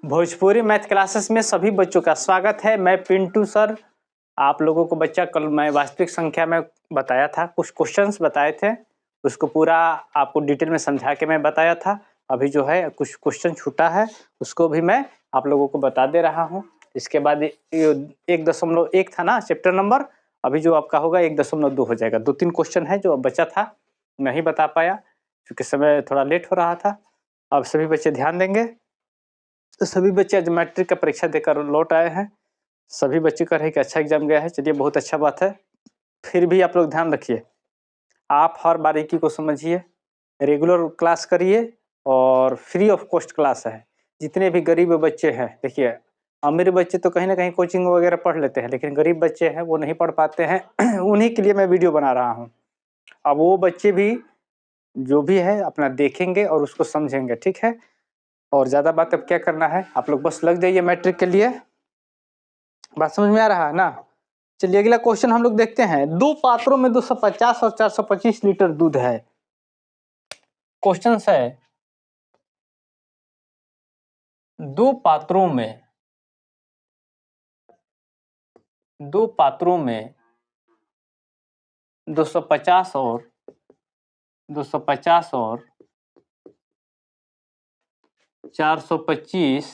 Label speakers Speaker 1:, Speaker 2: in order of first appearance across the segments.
Speaker 1: Bhojpuri math classes में सभी बच्चों का स्वागत है। मैं पिंटू सर आप लोगों को बच्चा कल मैं वास्तविक संख्या में बताया था, कुछ क्वेश्चंस बताए थे, उसको पूरा आपको डिटेल में समझा के मैं बताया था। अभी जो है कुछ क्वेश्चन छूटा है, उसको भी मैं आप लोगों को बता दे रहा हूँ। इसके बाद 1.1 था ना चैप्टर नंबर, अभी जो आपका होगा 1.2 हो जाएगा। 2-3 क्वेश्चन है जो बचा था, नहीं बता पाया क्योंकि समय थोड़ा लेट हो रहा था। अब सभी बच्चे ध्यान देंगे। तो सभी बच्चे आज मैट्रिक का परीक्षा देकर लौट आए हैं। सभी बच्चे कह रहे हैं कि अच्छा एग्जाम गया है, चलिए बहुत अच्छा बात है। फिर भी आप लोग ध्यान रखिए, आप हर बारीकी को समझिए, रेगुलर क्लास करिए और फ्री ऑफ कॉस्ट क्लास है। जितने भी गरीब बच्चे हैं, देखिए अमीर बच्चे तो कहीं ना कहीं कोचिंग वगैरह पढ़ लेते हैं, लेकिन गरीब बच्चे हैं वो नहीं पढ़ पाते हैं उन्हीं के लिए मैं वीडियो बना रहा हूँ। अब वो बच्चे भी जो भी है अपना देखेंगे और उसको समझेंगे, ठीक है। और ज़्यादा बात अब क्या करना है, आप लोग बस लग जाइए मैट्रिक के लिए। बात समझ में आ रहा है ना। चलिए अगला क्वेश्चन हम लोग देखते हैं। दो पात्रों में 250 और 425 लीटर दूध है। क्वेश्चन है, दो पात्रों में, दो पात्रों में 250 और 250 और 425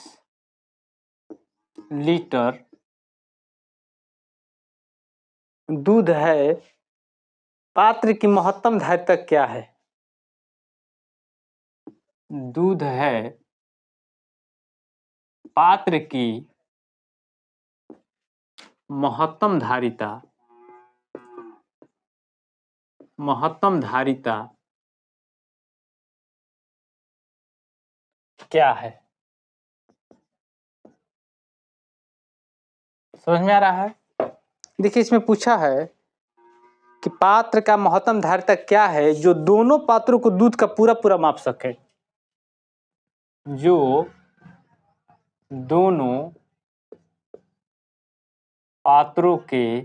Speaker 1: लीटर दूध है, पात्र की महत्तम धारिता क्या है। दूध है, पात्र की महत्तम धारिता, महत्तम धारिता क्या है। समझ में आ रहा है। देखिए इसमें पूछा है कि पात्र का महत्तम धारिता क्या है जो दोनों पात्रों को दूध का पूरा पूरा माप सके, जो दोनों पात्रों के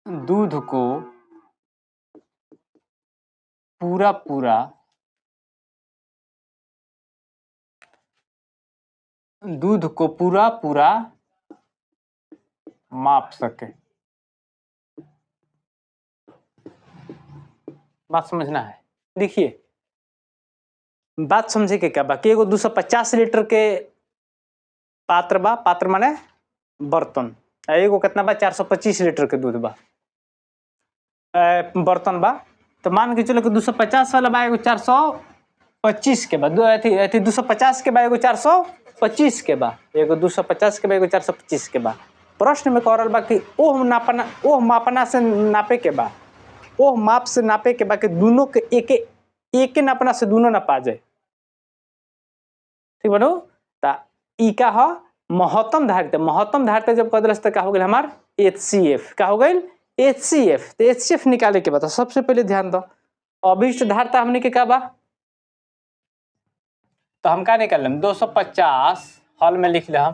Speaker 1: दूध को पूरा पूरा दूध को पूरा पूरा माप सके। बात समझना है। देखिए बात समझे के क्या बाकी एगो 250 लीटर के पात्र बा, पात्र माने बर्तन, एगो कितना बा 425 लीटर के दूध बा, बर्तन बा। तो मान के चलो कि 250 वाला बा, एगो 425 के बा, दो अथी 250 के बा, एगो 425 के बा, एगो 250 के बा, एगो 425 के बा। प्रश्न में कह रहा बा कि ओह नापना, ओह मापना से नापे के बा, ओह माप से नापे के बा कि दोनों के एक एक नापना से दोनों नापा जाए, ठीक बनो। ता ई का ह महत्तम धारिता, महत्तम धारिता जब कह दिलस त का हो गेल हमार HCF, का हो गेल HCF। तो HCF निकाले के बाद सबसे पहले ध्यान दो अभीष्ट धारिता हमने के का बा, तो हम का निकाल लेम 250 हल में लिख ले हम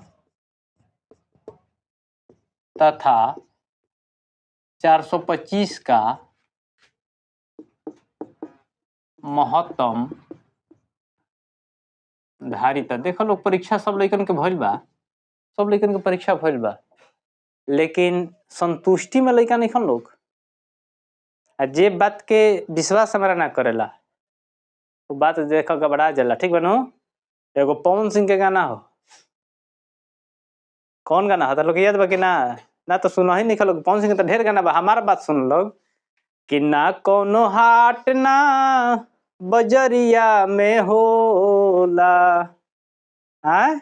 Speaker 1: तथा 425 का महत्तम धारिता। देखो लोग परीक्षा सब लइकन के भइल बा, सब लइकन के परीक्षा भइल बा, लेकिन संतुष्टि में लइका नहीं लोग, आ जे बात के विश्वास हमारा ना करेला वो बात देख घबरा जाला, ठीक बनो। एगो पवन सिंह के गाना हो, कौन गाना हो लोग याद बा कि ना, ना तो सुना ही नहीं लोग, पवन सिंह के तो ढेर गाना बा। हमारा बात सुन लोग कि ना कोनो हाट ना बजरिया में होला, आय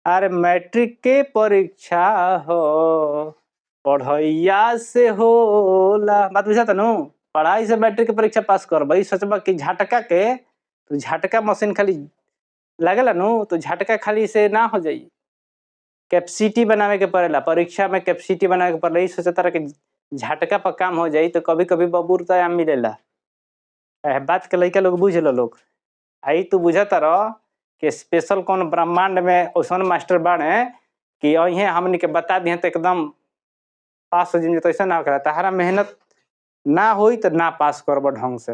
Speaker 1: अरे मैट्रिक के परीक्षा हो पढ़ैया से होला। बात बुझाता नु, पढ़ाई से मैट्रिक के परीक्षा पास कर भाई। सोचबा कि झटका के तो झटका मशीन खाली लगेला नु, तो झटका खाली से ना हो जाई, कैपेसिटी बनावे के पड़ेला, परीक्षा में कैपेसिटी बनावे के पड़ेला। सोचता कि झटका पर काम हो जाई तो कभी कभी बबूर तो आम मिलेला। बात के लइका लोग बुझ लो लोग, आई तू बुझता रह कि स्पेशल कौन ब्रह्मांड में ओसन मास्टर बाड़े कि अहे हमनी के बता दिए तो एकदम पास हो जाए, तो ऐसा ना करा। तहारा मेहनत ना होई तो ना पास करब ढंग से।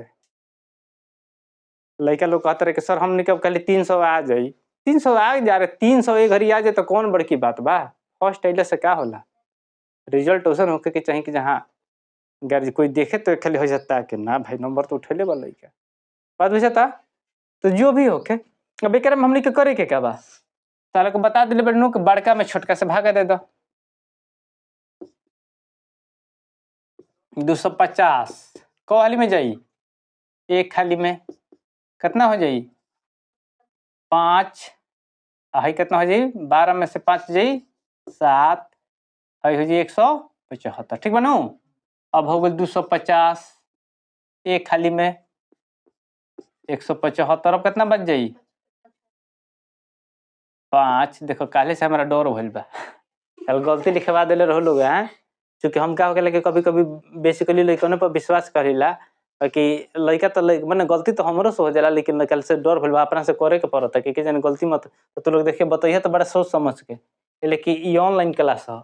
Speaker 1: लड़का लोग कहते रहे कि सर हमने कब कहले 300 आ जाई, 300 आ जा रहे, 300 एक घड़ी आ जाए तो कौन बड़की बात बा। फर्स्ट अइला से का होला, रिजल्ट ओसन होखे के चाही कि जहाँ गार्जियन कोई देखे तो खाली हो जाता है कि ना भाई नंबर तो उठेले बा लड़का, बात बुझाता। तो जो भी होखे अब एकरा में हमनी के करे के का बा, साला को बता दिले बड़नू कि बड़का में छोटका से भागा दे दो। 250 को हाली में जाई, एक खाली में कितना हो जाई 5, हाई कितना हो जाई 12 में से 5 जाई 7, हाई हो जाई 175। ठीक बनू। अब हो गई 250, एक खाली में 175, अब कितना बच जाई 5। देखो काले से हमारा डर भइल बा, कल गलती लिखवा देले रहो लोग हैं, चूँकि हम का हो गया कि कभी कभी बेसिकली लइकन पर विश्वास करीला कि लइका तो माने गलती तो हमरो से हो जाला, लेकिन कल से डर भइल बा अपना से करे के पड़ता कि के जाने गलती मत, तो लोग देखे बतइहे तो बड़ा सोच समझ के, लेकिन ई ऑनलाइन क्लास है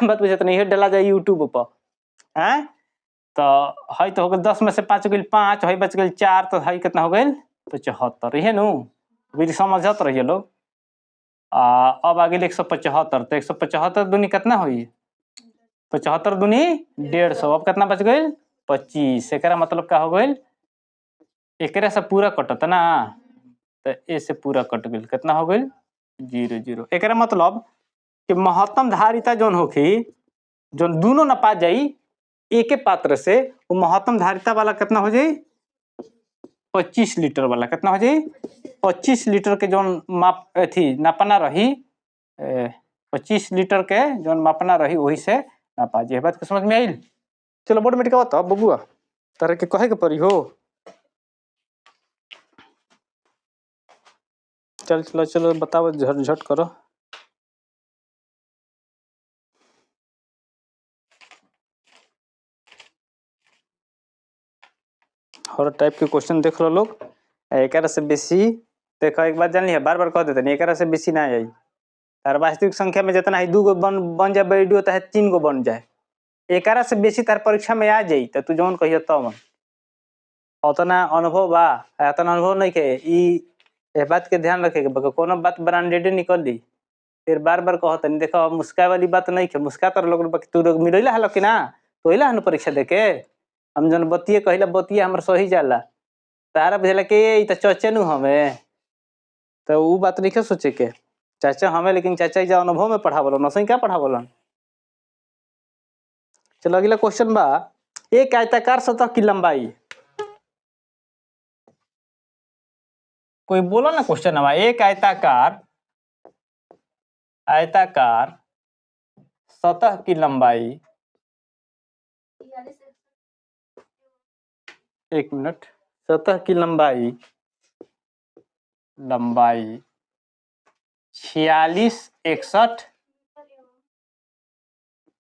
Speaker 1: बात बुझत नहीं, डला जाए यूट्यूब पर हैं। तो हई तो हो गल 10 में से 5 गइल 5, हई बच गइल 4, तो हई कितना हो गइल 75। इहे नु अभी समझत रहिए लोग। अब आ गइल 175, तो 175 दूनी कितना होई 75 दूनी 150, अब कितना बच गइल 25। एकरा मतलब का हो गइल, एकरा से पूरा कटत ना, तो ए से पूरा कट गइल, कितना हो गइल 0 0। एकरा मतलब कि महत्तम धारिता जोन होखी, जोन दोनों नपा जाई एके पात्र से, वो महत्तम धारिता वाला कितना हो जाई 25 लीटर वाला, कितना हो जाई 25 लीटर के जोन माप अथी नापना रही, 25 लीटर के जोन मापना रही वही से नापा जाए। बात के समझ में आइल? चलो बोर्ड मिट के बताओ बबुआ, तारे के कहे के पड़ी हो। चल चलो चलो बताओ, झट करो। हर टाइप के क्वेश्चन देख लो लोग, एकरा से बेसी देखो एक बात जान लिया, बार बार कह देते नहीं, एकरा से बेसी ना आई। तार वास्तविक संख्या में जितना है 2 गो बन जाए वीडियो, चाहे 3 गो बन जाए, एकरा से बेसी तार परीक्षा में आ जाई तो तू जौन कहियो तवन। उतना अनुभव बा, उतना अनुभव नहीं के, ई बात के ध्यान रखे के बा, कोनो बात ब्रांडेड निकली फिर बार बार कहत नहीं। देखो मुस्काए वाली बात नहीं के, मुस्का तर लोग तू लोग मिलैला हलो कि ना, तो अइला हन परीक्षा देके, हम जन बतिये कहिला बतिये हमर सही जाला, तारा बुझला के ई त चचे नु हमे, तो उ बात नहीं सोचे के चाचा हमें, लेकिन चाचा जा अनुभव में पढ़ावलन, नसई क्या पढ़ावलन। चलो अगला क्वेश्चन बा, एक आयताकार सतह की लंबाई, कोई बोला ना क्वेश्चन हमारा, एक आयताकार सतह की लंबाई, एक मिनट, सतह की लंबाई लंबाई 4661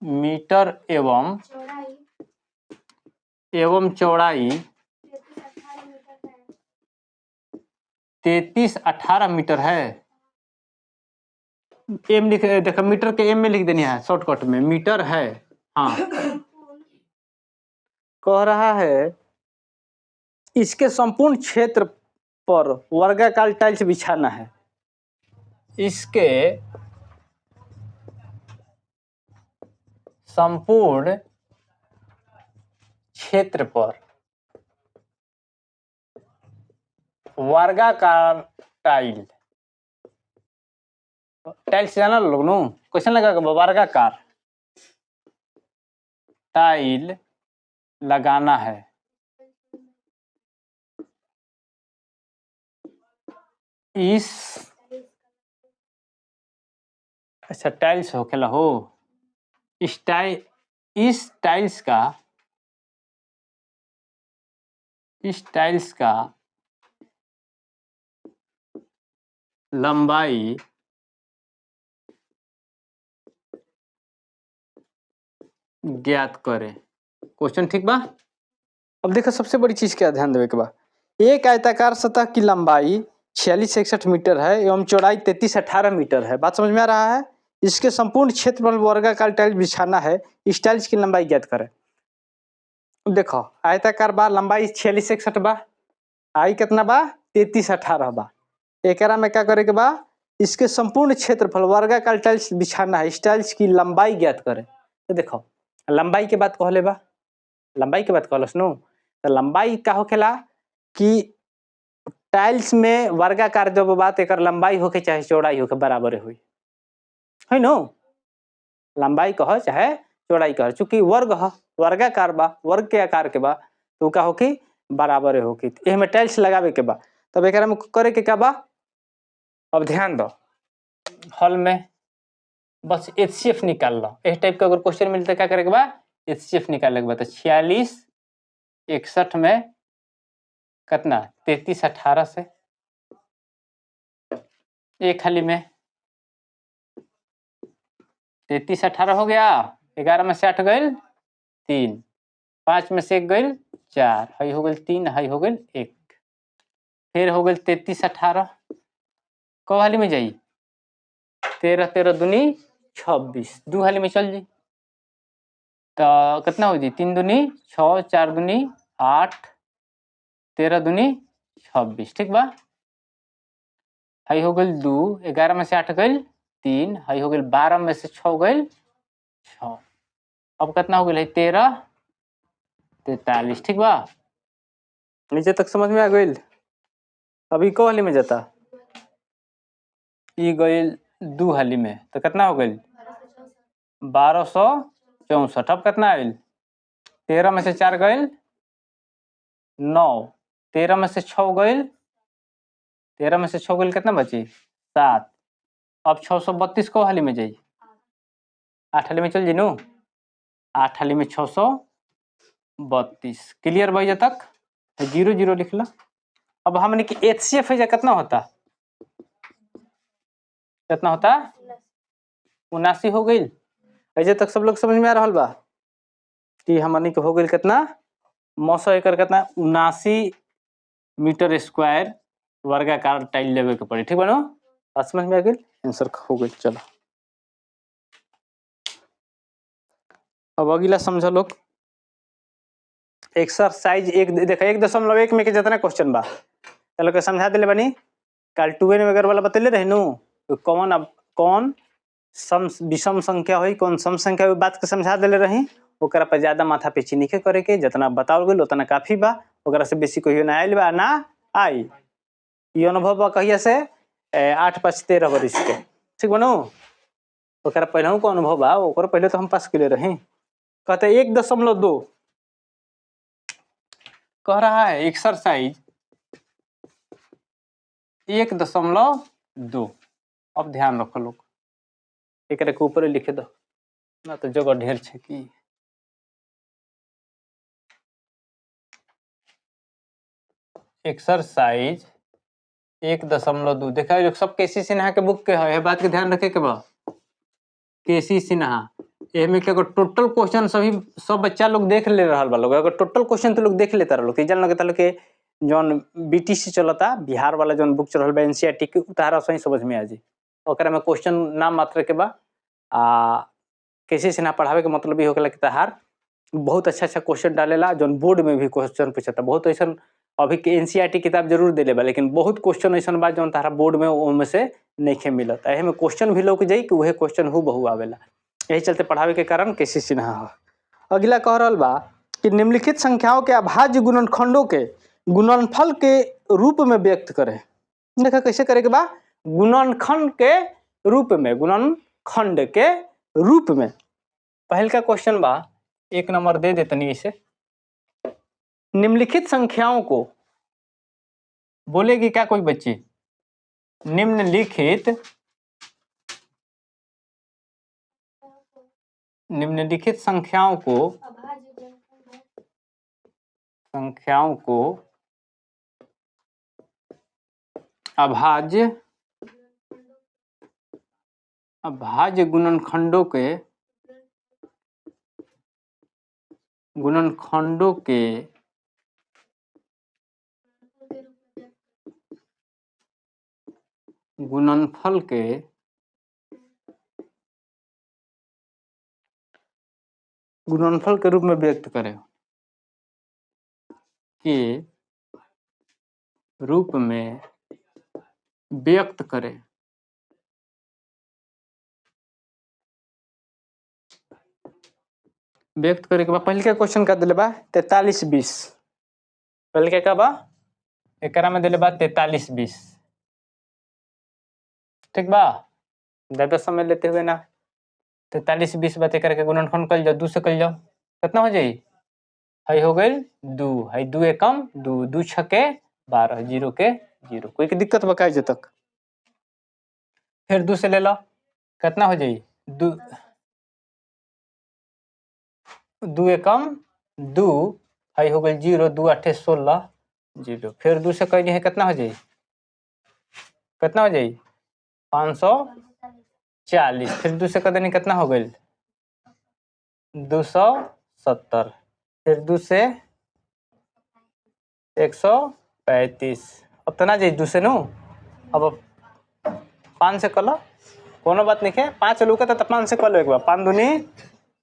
Speaker 1: मीटर एवं चौड़ाई 3318 मीटर है। एम लिख देखो, मीटर के एम में लिख देनी है शॉर्टकट में, मीटर है। हाँ कह रहा है इसके संपूर्ण क्षेत्र पर वर्गाकार टाइल्स बिछाना है, इसके संपूर्ण क्षेत्र पर वर्गाकार टाइल, टाइल्स जाना लोग नु क्वेश्चन लगा के, वर्गाकार टाइल लगाना है। इस अच्छा टाइल्स होखेला हो, इस टाइल्स का लंबाई ज्ञात करें। क्वेश्चन ठीक बा। अब देखो सबसे बड़ी चीज क्या ध्यान देवे के बा, एक आयताकार सतह की लंबाई 4661 मीटर है एवं चौड़ाई 3318 मीटर है। बात समझ में आ रहा है? इसके संपूर्ण क्षेत्र पर वर्गाकार टाइल्स बिछाना है, इस टाइल्स की लंबाई ज्ञात करें। देखो आयताकार बा, लंबाई 4661 बा, आई कितना बा 3318 बा। एकरा में क्या करे के बा, इसके संपूर्ण क्षेत्रफल वर्गाकार टाइल्स बिछाना है, इस टाइल्स की लंबाई ज्ञात करें। तो देखो लंबाई के बात कहले बा, लंबाई के बात कहलस नु, तो लंबाई का होखेला कि टाइल्स में वर्गाकार जब बात एकर लंबाई होके चाहे चौड़ाई होके बराबर होई है नो, लंबाई कह चाहे चौड़ाई कह, चूंकि वर्ग ह वर्गाकार बा, वर्ग के आकार के बा, तो का होके बराबर होके। एह में टाइल्स लगावे के बा, तब एकरा में करे के का बा, अब ध्यान दो हल में बस एचसीएफ निकाल लो। इस टाइप का अगर क्वेश्चन मिलता क्या करे के बा, एचसीएफ निकाले के बा। तो 46 61 में कितना 33 18 से एक खाली में 33 18 हो गया, 11 में से 8 गई 3, 5 में से 1 गई 4, हई हो गई 3, हई हो गई 1, फिर हो गई 33 18, कौ हाली में जाई 13 13 दूनी 26, दो हाली में चल जी तो कितना हो जी 3 दूनी 6, 4 दूनी 8, 13 दूनी 26, ठीक बा। हई हो गई 2, 11 में से 8 गई 3, हई हो गई 12 में से 6 गई 6, अब कितना हो गई 13 43, ठीक बा। नीचे तक समझ में आ गई। अभी को हाली में जाता, ई गई 2 हाली में, तो कितना हो गई 1264। अब कितना आयल 13 में से 4 गई 9, 13 में से 6 गई, 13 में से 6 गई कितना बची 7। अब 632 को हाली में जाई, 8 हाली में चल जी नु, 8 हाली में 632। क्लियर भाई तक 0 0 लिख ला। अब हमने की एचसीएफ है कितना होता, कितना होता 79 हो गई। ऐसे तक सब लोग समझ में आ रहा बा कि हमने के हो गई कितना मौसम एकर कितना 79 मीटर स्क्वायर वर्गाकार टाइल लेवे के पड़ी, ठीक बनो। समझ में आ गई, आंसर हो गई। चलो अब अगला समझो लोग, एक्सरसाइज एक देखो 1.1 में के जितना क्वेश्चन बा चलो के समझा दिले बनी। कल 2n वगैरह वाला बतले रहे नु, तो कौन अब कौन सम विषम संख्या होई कौन सम संख्या होई बात के समझा दिले रही। ओकरा पर ज्यादा माथा पेची नहीं करे के, जितना बताओ गेल उतना काफी बा, ओकरा से बेसी कहियो ना आइल बा ना आई। ये अनुभव बा कहिया से 8 5 13 बरिस के, ठीक बनो। ओकरा पहले को अनुभव बा, ओकरा पहले तो हम पास के रही। कहते 1.2 कह रहा है एक्सरसाइज 1.2। अब ध्यान रखो लोग, एकरा के ऊपर लिखे दो ना तो जगह ढेर छे की। एक्सरसाइज 1.2 देखा लोग सब केसी सिन्हा के बुक के है, बात के ध्यान रखे के बा। केसी सिन्हा एमे के अगर टोटल क्वेश्चन सभी सब बच्चा लोग देख ले रहा बा लोग, अगर टोटल क्वेश्चन तो लोग देख लेता रह लोग, जान लगे के जौन बीटीसी चलता बिहार वाला जौन बुक चल रहा बा एनसीईआरटी के उतारा सही समझ में आ जी। ओकरा में क्वेश्चन नाम मात्र के बा। आ केसी सिन्हा पढ़ावे के मतलब भी होखेला कि तहार बहुत अच्छा अच्छा क्वेश्चन डालेला, जौन बोर्ड में भी क्वेश्चन पूछता। बहुत ऐसा अभी के एनसीईआरटी किताब जरूर देले बा, लेकिन बहुत क्वेश्चन ऐसा बा जौन तारा बोर्ड में ओमे से नइखे मिलत। एहे में क्वेश्चन भी लौक जाई कि उहे क्वेश्चन हु बहु आवेला, यही चलते पढ़ावे के कारण केसी सिन्हा ह। अगला कह रहा बा कि निम्नलिखित संख्याओं के अभाज्य गुणनखंडों के गुणनफल के रूप में व्यक्त करें। देखा कैसे करे के बा, गुणनखंड के रूप में, गुणनखंड के रूप में। पहल का क्वेश्चन बा, 1 नंबर दे देतनी इसे। निम्नलिखित संख्याओं को बोलेगी क्या कोई बच्ची, निम्नलिखित निम्नलिखित संख्याओं को अभाज्य गुणनखंडों के गुणनफल के रूप में व्यक्त करें के रूप में व्यक्त करें। व्यक्त करे के बाद पहले के क्वेश्चन का दिले बा 43 20। पहले के का बा एकरा में दिले बा 43 20, ठीक बा। ज्यादा समय लेते हुए ना 43 20 बात करके गुणनखंड कर जाओ, 2 से कर जाओ, कितना हो जाई? हई हो गई 2, हई 2 एकम 2, 2 छके 12, 0 के 0। कोई के दिक्कत बकाई जे तक? फिर 2 से ले लो, कितना हो जाई? 2 2 एकम 2, हई हो गई 0, 2 8 16, 0। फिर 2 से कही है कितना हो जाई? कितना हो जाई? 540। फिर 2 से कर देनी कितना हो गई? 270। फिर 2 से 135। अब तो ना जाई 2 से नो, अब 5 से कर लो, कोनो बात नहीं है। 5 लूका तो 5 से कर लो एक बार, 5 दूनी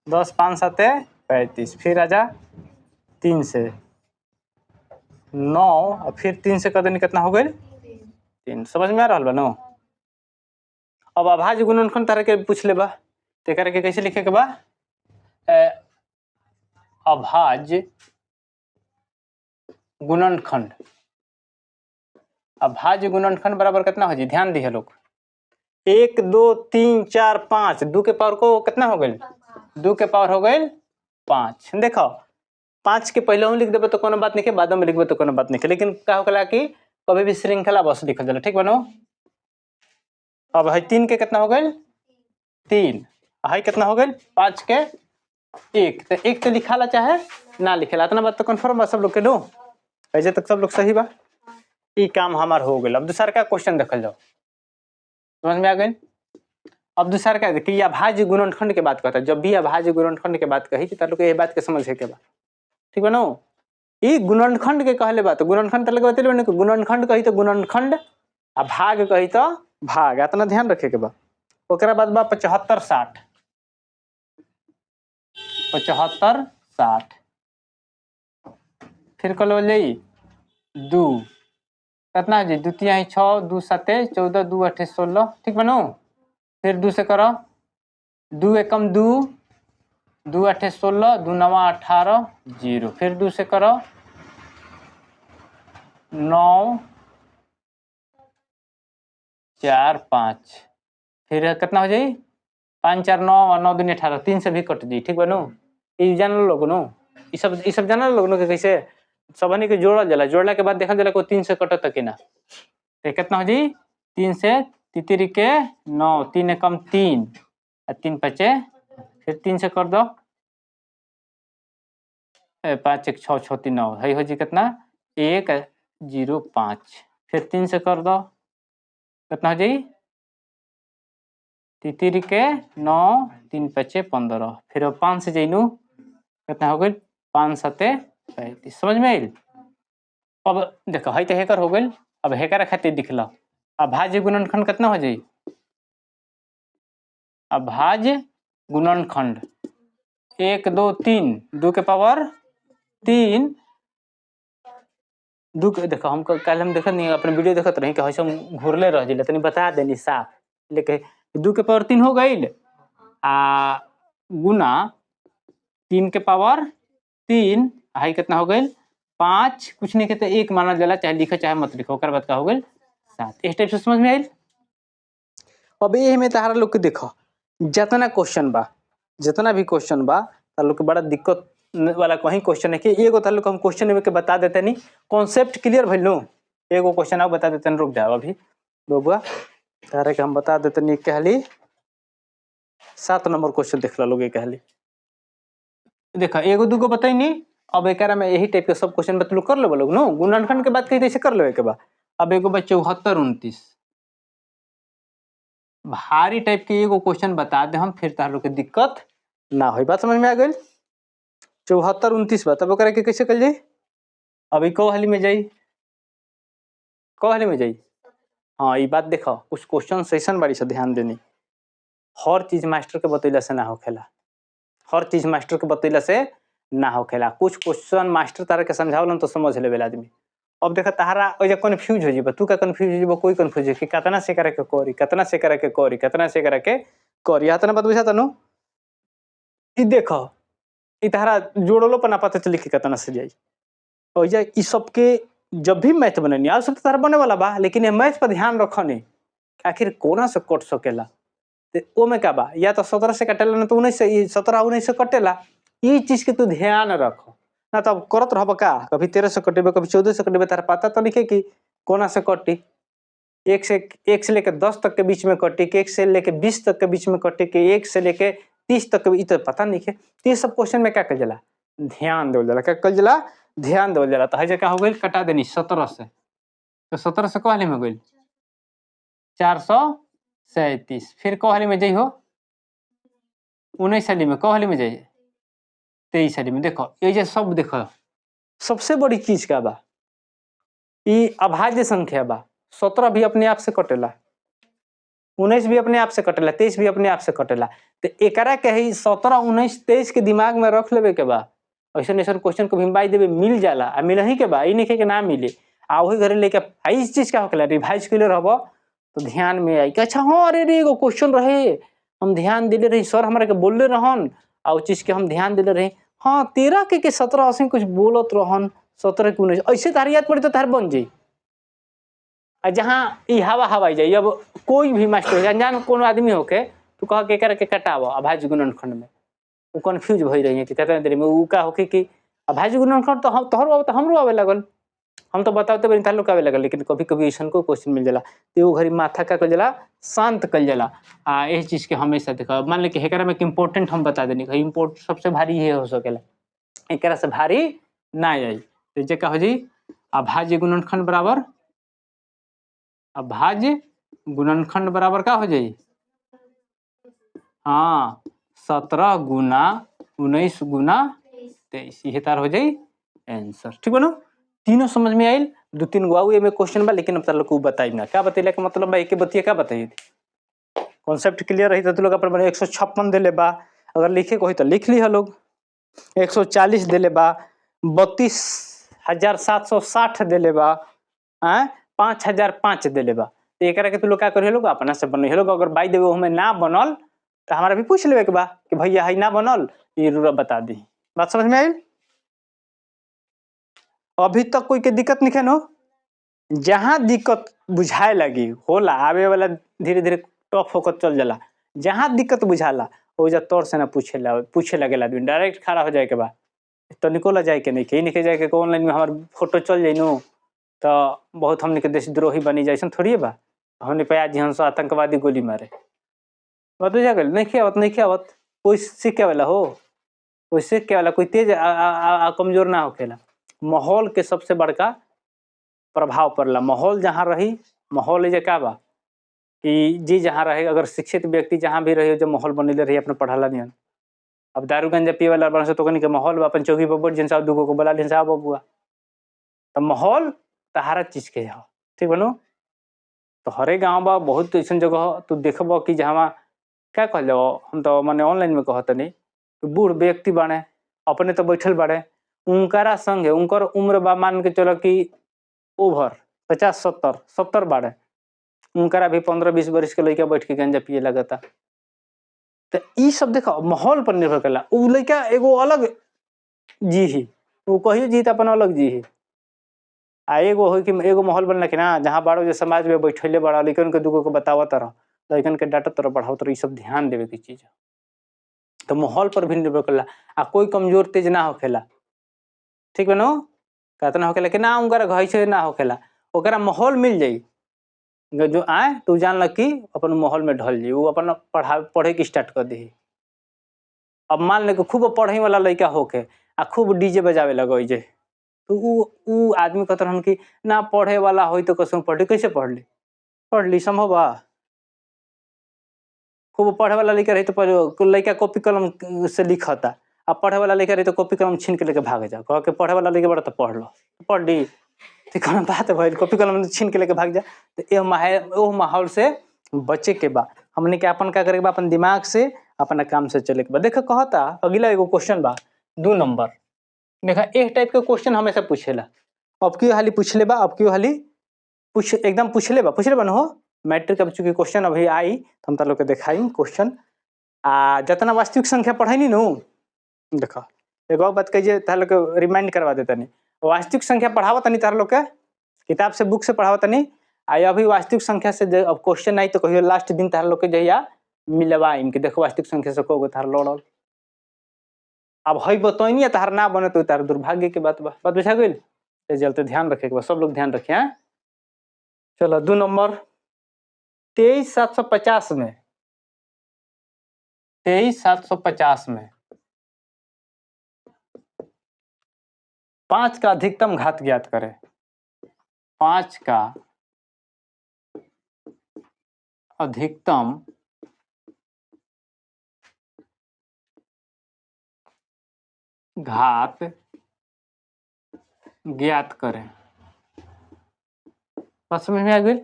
Speaker 1: 10, 5 7 35। फिर आजा 3 से 9, और फिर 3 से कर देनी कितना हो गई? 3। समझ में आ रहा बा नो? अब अभाज्य गुणनखंड तरह के पूछ ले बा, तो एकरा के कैसे लिखे के बा? अभाज्य गुणनखंड, अभाज्य गुणनखंड बराबर कितना हो जाए? ध्यान दिए लोग, 1 2 3 4 5, 2 के पावर को कितना हो गई? 2 के पावर हो गई 5। देखो 5 के पहले हम लिख देबे तो कोनो बात नहीं है, बाद में लिखबे तो कोनो बात नहीं है, लेकिन का होखेला कि कभी भी श्रृंखला बस लिखल जाला, ठीक बनो। अब है 3 के कितना हो गई? 3, है कितना हो गई? 5 के 1, तो 1 तो लिखाला चाहे ना लिखेला, इतना बात तो कन्फर्म बा सब लोग के नो, ऐसे तक सब लोग सही बा। ई काम हमार हो गया। अब दूसर का क्वेश्चन देखल जाओ, समझ में आ गई? अब दूसर का देखिए, अभाज्य गुणनखंड के बात कहता है। जब भी अभाज्य गुणनखंड के बात कही तो लोग ये बात के समझे के बा, ठीक बा नो? ई गुणनखंड के कहले बात, गुणनखंड तलक बतेले बा, गुणनखंड कही तो गुणनखंड आ भाग कही तो भाग, इतना ध्यान रखे के बा। ओकरा बाद बा 75 60, 75 60, फिर कल जाई 2, कितना हो जाई? 2 3 6, 2 7 14, 2 8 16, ठीक बनो। फिर 2 से करो, 2 एकम 2, 2 8 16, 2 9 18, 0। फिर 2 से करो 9 4 5, फिर कितना हो जाई? 5 4 9 और 9 दूनी 18, 3 से भी कट जाई, ठीक बनो। ये जान लोग नो, ये सब जान लोग नो कि कैसे सबनी के जोड़ल जाला, जोड़ला के बाद देखल जाला को 3 से कटत कि ना। तो कितना हो जाई? 3 से तितरी के 9, 3 एकम 3 और 3 5, फिर 3 से कर दो 5 1 6 6 3 9, है हो जी कितना? 1 0 5। फिर 3 से कर दो कितना हो जाई? तितरी के 9, 3 5 15। फिर 5 से जइनू कितना हो गई? 5 7 35। समझ में आइल? अब देखो है तो हेकर हो गई, अब हेकर खातिर दिखला अभाज्य गुणनखंड कितना हो जाई? अभाज्य गुणनखंड 1 2 3, 2 के पावर 3, 2 के देखो हम कल हम देखत नहीं अपने वीडियो देखत रही कि हम घुरले रह जिले तनी बता देनी साफ, लेके 2 के पावर 3 हो गई आ गुना 3 के पावर 3, हाई कितना हो गई? 5, कुछ नहीं कहते 1 मानल जाला, चाहे लिखो चाहे मत लिखो, ओकर बाद का हो गई 7। इस टाइप से समझ में आइल? अब ये में तहारा लोग के देखो जितना क्वेश्चन बा, जितना भी क्वेश्चन बा तार लोग के बड़ा दिक्कत वाला कहीं क्वेश्चन है कि एगो तार लोग हम क्वेश्चन में के बता देते नहीं, कॉन्सेप्ट क्लियर भइल नो, एगो क्वेश्चन आप बता देते नहीं, रुक जाओ अभी बबुआ तारे के हम बता देते नहीं। कहली 7 नंबर क्वेश्चन देख लो लोग, कहली देखा एगो दूगो बताई नहीं, अब एक में यही टाइप के सब क्वेश्चन बतलू कर लो लोग नो, गुणनखंड के बात कही कर लो के बाद। अब एगो बा 74 29, भारी टाइप के एगो क्वेश्चन बता दे हम, फिर तार लोग के दिक्कत ना हो। बात समझ में आ गई? 74 29 बा, तब ओकरा के कैसे कल जाई? अभी को हाली में जाई, को हाली में जाई? हाँ ये बात देखो, कुछ क्वेश्चन सेशन बारी से ध्यान देनी, हर चीज मास्टर के बतैला से ना होखेला, हर चीज मास्टर के बतैला से ना होखेला। कुछ क्वेश्चन मास्टर तारा के समझावलन तो समझ लेवेला आदमी। अब देखा तहारा ओइजा कंफ्यूज हो जेबा, तू का कंफ्यूज हो जेबा, कोई कंफ्यूज हो कि कतना से करे के करी, कतना से करे के करी, कतना से करे के करी। इतना बात बुझाता नु? ई देखो ई तहारा जोड़लो पर ना पता चली कि कतना से जाई। ओइजा ई सब के जब भी मैथ बननी आ सब तो तारा बने वाला बा, लेकिन ये मैथ पर ध्यान रखनी आखिर कोना से कट सकेला। ते ओमे का बा, या तो 17 से कटेला ना तो 19 से, 17 19 से कटेला। ई चीज के तू ध्यान रख ना, तब करत रहब का, कभी 13 से कटेबे कभी 14 से कटेबे, तारा पता तो नहीं कि कोना से कटी। एक से लेके 10 तक के बीच में कटी कि 1 से लेके 20 तक के बीच में कटी कि 1 से लेके 30 तक के, तो पता नहीं है। तो ये सब क्वेश्चन में क्या कल जाला, ध्यान देवल जाला। क्या कल जाला, ध्यान देवल जाला। तो है क्या हो गई, कटा देनी 17 से, तो 17 से कहली में गई 437। फिर कहली में जाइ हो 19 हाली में, कहली में जाइए 23 हाली में। देखो ये जे सब देखो सबसे बड़ी चीज का बा, ई अभाज्य संख्या बा। 17 भी अपने आप से कटेला, 19 भी अपने आप से कटेला, 23 भी अपने आप से कटेला। तो एकरा के ही 17 19 23 के दिमाग में रख लेवे के बा। ऐसा ऐसा क्वेश्चन को भी देवे मिल जाला, आ मिलही के बा, ई नहीं के ना मिले। आ वही घरे लेके इस चीज का होखेला, रिवाइज के लिए रहबो तो ध्यान में आई कि अच्छा हाँ अरे रे एगो क्वेश्चन रहे, हम ध्यान दिले रही, सर हमरा के बोलले रहन आ उ चीज के हम ध्यान दिले रही। हाँ 13 के 17 ऐसे कुछ बोलत रहन, 17 के 19 ऐसे तार याद पड़ी तो तार बन जाई। आ जहाँ ई हवा हवाई जाई, अब कोई भी मास्टर अनजान कोनो आदमी होके तो कह के एकरा के कटाव अभाज्य गुणनखंड में, वो कंफ्यूज भई रही है कि कितना देर में उ का होके कि अभाज्य गुणनखंड तो हम तोहरो तो हमरो आवे लगल, हम तो बताते बनी तार लोग आवे लगल। लेकिन कभी कभी ऐसा को क्वेश्चन मिल जाला तो वो घड़ी माथा का कल जाला, शांत कल जाला। आ इस चीज के हमेशा देखो, मान ले कि एकरा में इम्पोर्टेंट हम बता देनी, इम्पोर्ट सबसे भारी ये हो सकेला, एकरा से भारी ना आई। तो जे का हो जी अभाज्य गुणनखंड बराबर, अभाज्य गुणनखंड बराबर का हो जाई, हाँ 17 गुना 19 गुना 23, ये तार हो जाई आंसर। ठीक बनो, तीनों समझ में आयल। दो तीन गो में क्वेश्चन बा, लेकिन अब तार लोग को बताई ना का बतैला के मतलब बा, एक बतिया का बताई, कॉन्सेप्ट क्लियर रही तो लोग अपन 156 देले बा, अगर लिखे को तो लिख ली लोग। 140 देले बा, 32,760 देले बा, 5,005 देले बा। तो एकरा के तू लोग का करिए लोग अपना से बनई लोग। अगर बाई देवे हमें ना बनल तो हमारा भी पूछ लेवे के बा कि भैया है ना बनल, ये रूरा बता दी। बात समझ में आयल? अभी तक कोई के दिक्कत नहीं है नो? जहाँ दिक्कत बुझाए लगी होला, आवे वाला धीरे धीरे टफ होकर चल जाला। जहाँ दिक्कत बुझाला वो जा तौर से ना पूछे लगे आदमी, डायरेक्ट खड़ा हो जाए के बा, तनिको ला जाए के नहीं के नहीं जाए के ऑनलाइन में हमार फोटो चल जाए नो तो बहुत हमने के देशद्रोही बनी जाए, थोड़ी बा हमने पे आज हम आतंकवादी गोली मारे। बात बुझा गइल? नहीं आवत, नहीं आवत, कोई सीखे वाला हो, कोई सीखे वाला, कोई तेज कमजोर ना होखेला। माहौल के सबसे बड़का प्रभाव पड़ला। माहौल जहाँ रही, माहौल जे का बा कि जी जहाँ रहे, अगर शिक्षित व्यक्ति जहाँ भी रही जो माहौल बनले रही अपना पढ़ाला नियन। अब दारू गंजा पिए वाला बन से तो के माहौल अपन चौकी पर बैठ जिन साहब दूगो को बोला लिन साहब बबुआ, तो माहौल तहारा चीज के हो। ठीक बनो? तो हरे गाँव बा बहुत ऐसा जगह तू देखब कि जहाँ क्या कहल जाओ, हम तो माने ऑनलाइन में कहत नहीं, बूढ़ व्यक्ति बाड़े अपने तो बैठल बाड़े, उनकरा संगे उनकर उम्र बा मान के चलो कि ओवर 50 70 70 बाड़े, उनकरा भी 15-20 बरिस के लड़का बैठ के गंजा पिए लगता। तो ई सब देखो माहौल पर निर्भर करेला। उ लड़का एगो अलग जी ही, वो कहियो जी तो अपन अलग जी ही। आ एगो हो कि एगो माहौल बनला कि ना जहाँ बाड़ो जो समाज में बैठले बड़ा लड़कन के दूगो के बतावत रह, लड़कन के डांटत रह, पढ़ावत रह, ई सब ध्यान देवे के चीज। तो माहौल पर भी निर्भर करेला। आ कोई कमजोर तेज ना होखेला, ठीक बनो? कहतना होखेला कि ना उनकर घर से ना होखेला, ओकरा माहौल मिल जाई जो आए तो जान ल कि अपन माहौल में ढल जाई, वो अपन पढ़ा पढ़े के स्टार्ट कर दी। अब मान ले कि खूब पढ़े वाला लड़का होके आ खूब डीजे बजावे लगो जे, तो उ आदमी कहत रहन कि ना पढ़े वाला होई तो कसम पढ़ कैसे पढ़ ली, पढ़ ली संभव बा? खूब पढ़े वाला लड़का रही तो लड़का कॉपी कलम से लिखता, आ पढ़े वाला लड़का रही तो कॉपी कलम छीन के लेके भाग जा, कह के पढ़े वाला लड़का बड़ा तो पढ़ लो, पढ़ ली तो कौन बात भइल, कॉपी कलम छीन के लेके भाग जा। तो ये ओ माहौल से बचे के बा, हमने के अपन का करे के बा, अपन दिमाग से अपना काम से चले के बा। देखो कहता अगला एगो क्वेश्चन बा 2 नंबर, देखा एक टाइप के क्वेश्चन हमेशा पूछेला। अब क्यों हाली पूछले बा, अब क्यों हाली पूछ एकदम पूछले बा, पूछले बा न हो मैट्रिक। अब चूंकि क्वेश्चन अभी आई तो हम लोग के दिखाई क्वेश्चन। आ जितना वास्तविक संख्या पढ़ैनी नु, देखो एगो बात कहिए तार लोग के रिमाइंड करवा देता नहीं, वास्तविक संख्या पढ़ावत नहीं तार लोग के किताब से बुक से पढ़ावत नहीं। आ अभी वास्तविक संख्या से अब क्वेश्चन आई तो कहियो लास्ट दिन तार लोग के जहिया मिलवा इनके, देखो वास्तविक संख्या से कहो तार लड़ल। अब हई बतैनी तार ना बने तो तार दुर्भाग्य के बात बा। बात बुझा गइल? ते चलते ध्यान रखे के बा, सब लोग ध्यान रखे। हैं चलो 2 नंबर 23,750 में, 23,750 में 5 का अधिकतम घात ज्ञात करें। 5 का अधिकतम घात ज्ञात करें। बात समझ में आ गई?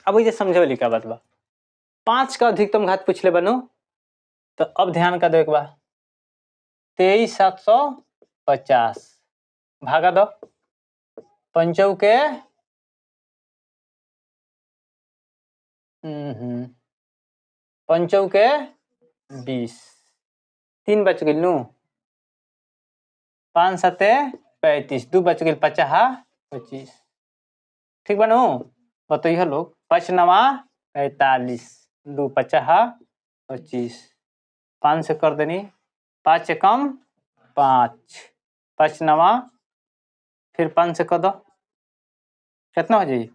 Speaker 1: अब ये समझे वाली का बात बा, 5 का अधिकतम घात पूछले बनो तो अब ध्यान का दे बा 23,750 भागा दो पंचौ के पंचौ के 20, 3 बच गई नू, 5 7 35, 2 बच गई 50 25, ठीक बनू बताइए लोग। 5 9 45, 2 50 25, 5 से कर देनी 5 कम 5, 5 9 फिर 5 से कर दो कितना हो जाए,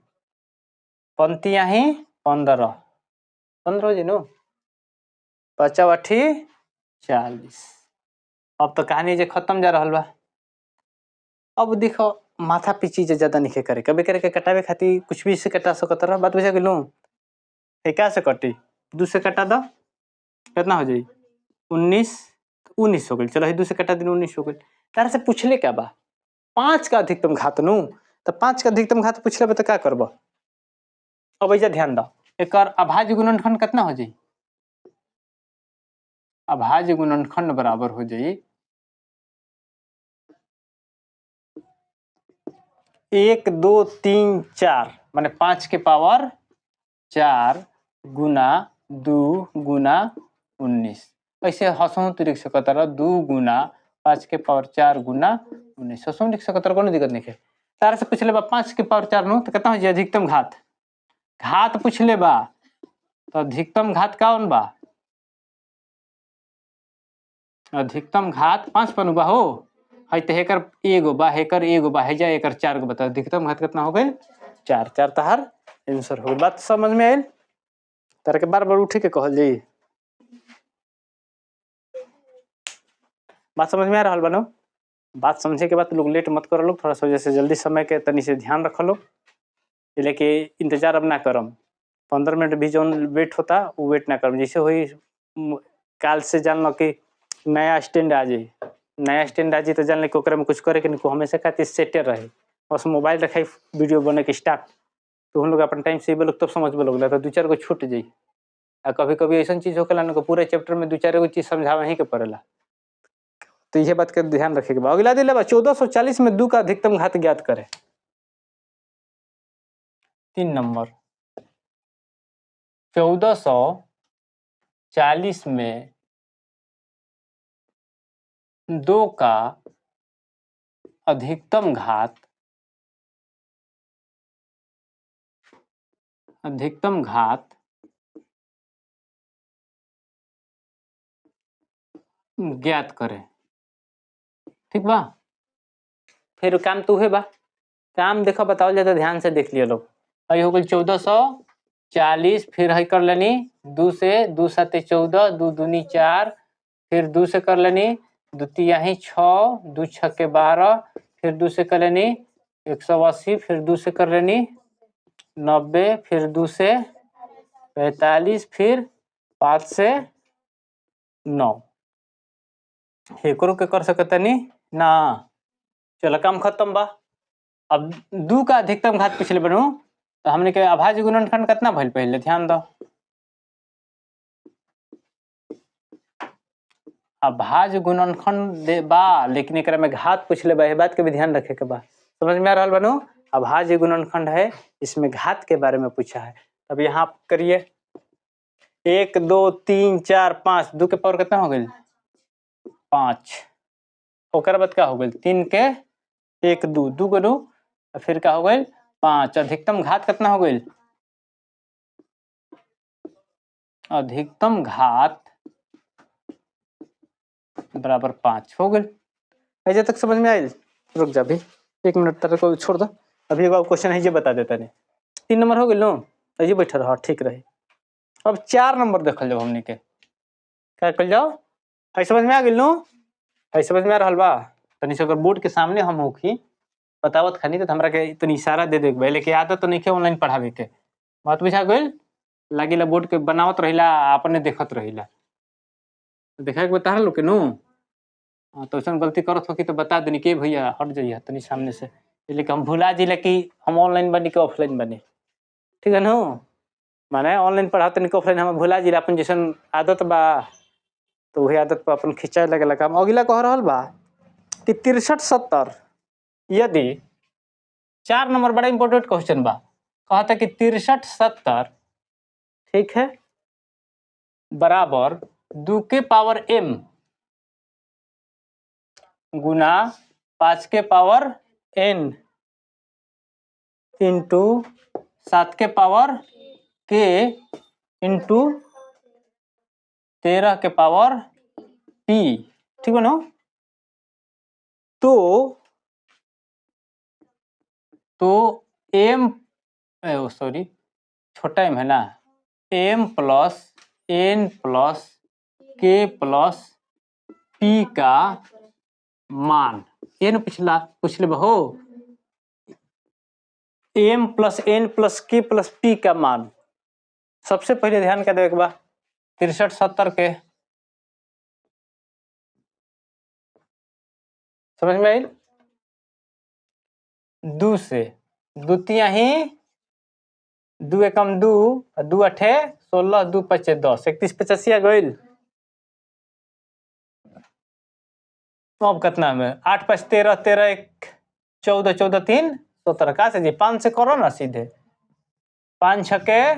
Speaker 1: पंतिया ही 15, 15 हो जाए नो, 5 8 40। अब तो कहानी जे खत्म जा रहा बा। अब देखो माथा पीछी जे ज्यादा नहीं करे, कभी करे के कटावे खातिर कुछ भी से कटा सकत रह। बात बुझा गेलू? का से कटी, 2 से कटा दो कितना हो जाई 19, 19 हो गई। चलो 2 से कटा दिन 19 हो गई। तार से पूछले क्या बा, 5 का अधिकतम घात नु, तो 5 का अधिकतम घात पूछले बा तो का करब। अब ऐजा ध्यान दो, एकर अभाज्य गुणनखंड कितना हो जाई, अभाज्य गुणनखंड बराबर हो जाई 1 2 3 4, माने 5 के पावर 4 गुना 2 गुना 19। ऐसे हसहु तो लिख सकत रह, 2 गुना 5 के पावर 4 गुना 19, हसहु लिख सकत रह, कोनो दिक्कत नहीं है। तार से पूछले बा 5 के पावर 4 नु तो कितना हो जाई अधिकतम घात, घात पूछले बा तो अधिकतम घात कौन बा, अधिकतम घात 5 पर बा हो, है तो हेकर एगो बा, हेकर एगो बा, है जा एकर 4 गो बता, अधिकतम घात कितना हो गई 4, 4 तहार आंसर हो गई। बात समझ में आयल? तार के बार बार उठे के कहल जाई। बात समझ में आ रहा बनो? बात समझे के बाद लोग लेट मत करो लोग, थोड़ा सा जैसे जल्दी समय के तनी से ध्यान रख लो, लेके इंतजार अब ना करम, 15 मिनट भी जो वेट होता वो वेट ना करम। जैसे हुई काल से जान लो कि नया स्टैंड आ जाए, नया स्टैंड आ जाए तो जान लो कि ओकरा में कुछ करे के नहीं, हमेशा खातिर सेटे रहे, बस मोबाइल रखाई वीडियो बने के स्टार्ट, तो हम लोग अपन टाइम से लोग तब समझ लोग, तो 2-4 गो छूट जाई। आ कभी कभी ऐसा चीज होखेला ना पूरे चैप्टर में 2-4 गो चीज समझावा ही के पड़ेला, तो यह बात के ध्यान रखे के बा। अगला दिले बा 1440 में 2 का अधिकतम घात ज्ञात करे। 3 नंबर 1440 में 2 का अधिकतम घात, अधिकतम घात ज्ञात करें, ठीक बा। फिर काम तो है बा, काम देखो बताओ जाता ध्यान से देख लियो लोग। अभी हो गई 1440, फिर है कर लेनी 2 से 2 7 14, 2 दूनी 4, फिर 2 से कर लेनी 2 तिहाई 6, 2 6 के 12, फिर 2 से कर लेनी 180, फिर 2 से कर लेनी 90, फिर 2 से 45, फिर 5 से 9। एकरो के कर सकतनी ना। चलो काम खत्म बा। अब 2 का अधिकतम घात पूछले बनू तो हमने के अभाज्य गुणनखंड कितना भइल पहले ध्यान दो। अभाज्य गुणनखंड दे बा, लेकिन एकरा में घात पूछले बा, ये बात के भी ध्यान रखे के बा। समझ में आ रहल बनू? अभाज्य गुणनखंड है, इसमें घात के बारे में पूछा है। अब यहाँ आप करिए 1 2 3 4 5, 2 के पावर कितना हो गई 5, ओकर बाद का हो गई 3 के 1 2 2 करू, फिर का हो गई 5। अधिकतम घात कितना हो गई? अधिकतम घात बराबर 5 हो गई। ऐसे तक समझ में आयल? रुक जा भी 1 मिनट तक को छोड़ दो, अभी एगो क्वेश्चन है जे बता देता नहीं। 3 नंबर हो गई नो, ऐसे बैठा रहा ठीक रही। अब 4 नंबर देखल जाओ हमने के, क्या कल जाओ? ऐसे समझ में आ गई नो? ऐसे समझ में आ रहा बा? तनी से अगर बोर्ड के सामने हम होखी बतावत खानी तो हमरा के तनी इशारा दे दे भाई, लेकिन आदत तो नहीं के ऑनलाइन पढ़ावे के। बात बुझा गइल? लागिला बोर्ड के बनावत रहिला, अपने देखत रहिला, देखा के बता लो के नो। हाँ, तो ऐसा गलती करत हो कि तो बता देनी के भैया हट जाइए तनी सामने से, लेकिन हम भुला जिला कि हम ऑनलाइन बनी कि ऑफलाइन बनी, ठीक है नो? माने ऑनलाइन पढ़ा तनी ऑफलाइन हम भुला जिला, अपन जैसन आदत बा तो वही आदत पर अपन खिंचाए लगेला काम। अगला कह रहल बा कि 63 70, यदि 4 नंबर बड़ा इंपॉर्टेंट क्वेश्चन बा, कहता कि 63 70 ठीक है बराबर 2 के पावर m गुना 5 के पावर n into 7 के पावर k into 13 के पावर p, ठीक है ना? तो m sorry छोटा m है ना, m plus n plus k plus p का मान, ये न पिछला पूछले बहो, m plus n plus k plus p का मान। सबसे पहले ध्यान कर देवे के बा 63 70 के, समझ में आइल? 2 से द्वितीय ही 2 एकम 2, 2 अठे 16, 2 पचे 10, 31 85 आ गइल। तो अब कितना में 8 5 13, 13 1 14, 14 3 17, का से जी 5 से करो ना सीधे, 5 6 के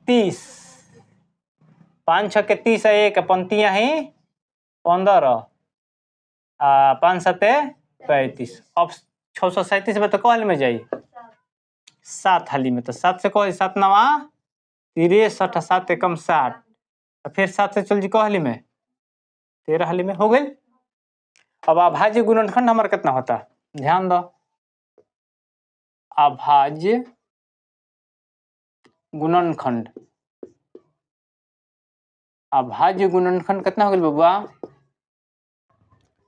Speaker 1: 30, 5 6 के 30 1 पंतिया ही 15, 5 7 35। अब 637 में तो कहल में जाई 7 हाली में, तो 7 से कह 7 9 63, 7 एकम 60, फिर 7 से चल जी कहली में 13 हाली में हो गई। अब अभाज्य गुणनखंड हमारा कितना होता है, ध्यान दो, अभाज्य गुणनखंड, अभाज्य गुणनखंड कितना हो गया बबुआ?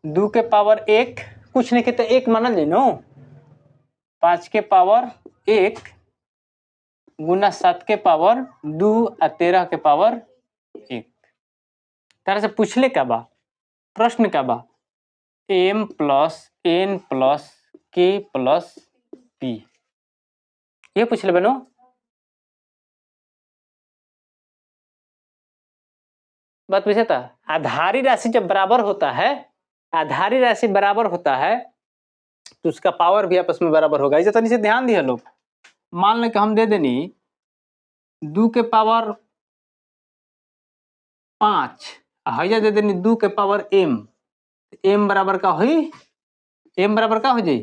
Speaker 1: 2 के पावर 1, कुछ नहीं कहते 1 मानल जाए नो, 5 के पावर 1 गुना 7 के पावर 2 और 13 के पावर 1। तरह से पूछले का बा, प्रश्न का बा, m plus n plus k plus p, ये पूछले बनो। बात पूछे था, आधारी राशि जब बराबर होता है, आधारी राशि बराबर होता है तो उसका पावर भी आपस में बराबर होगा। इसे तनी से ध्यान दिया लोग। मान लें कि हम दे देनी 2 के पावर 5, हैजा दे देनी 2 के पावर m, m बराबर का हुई, m बराबर का हो जाई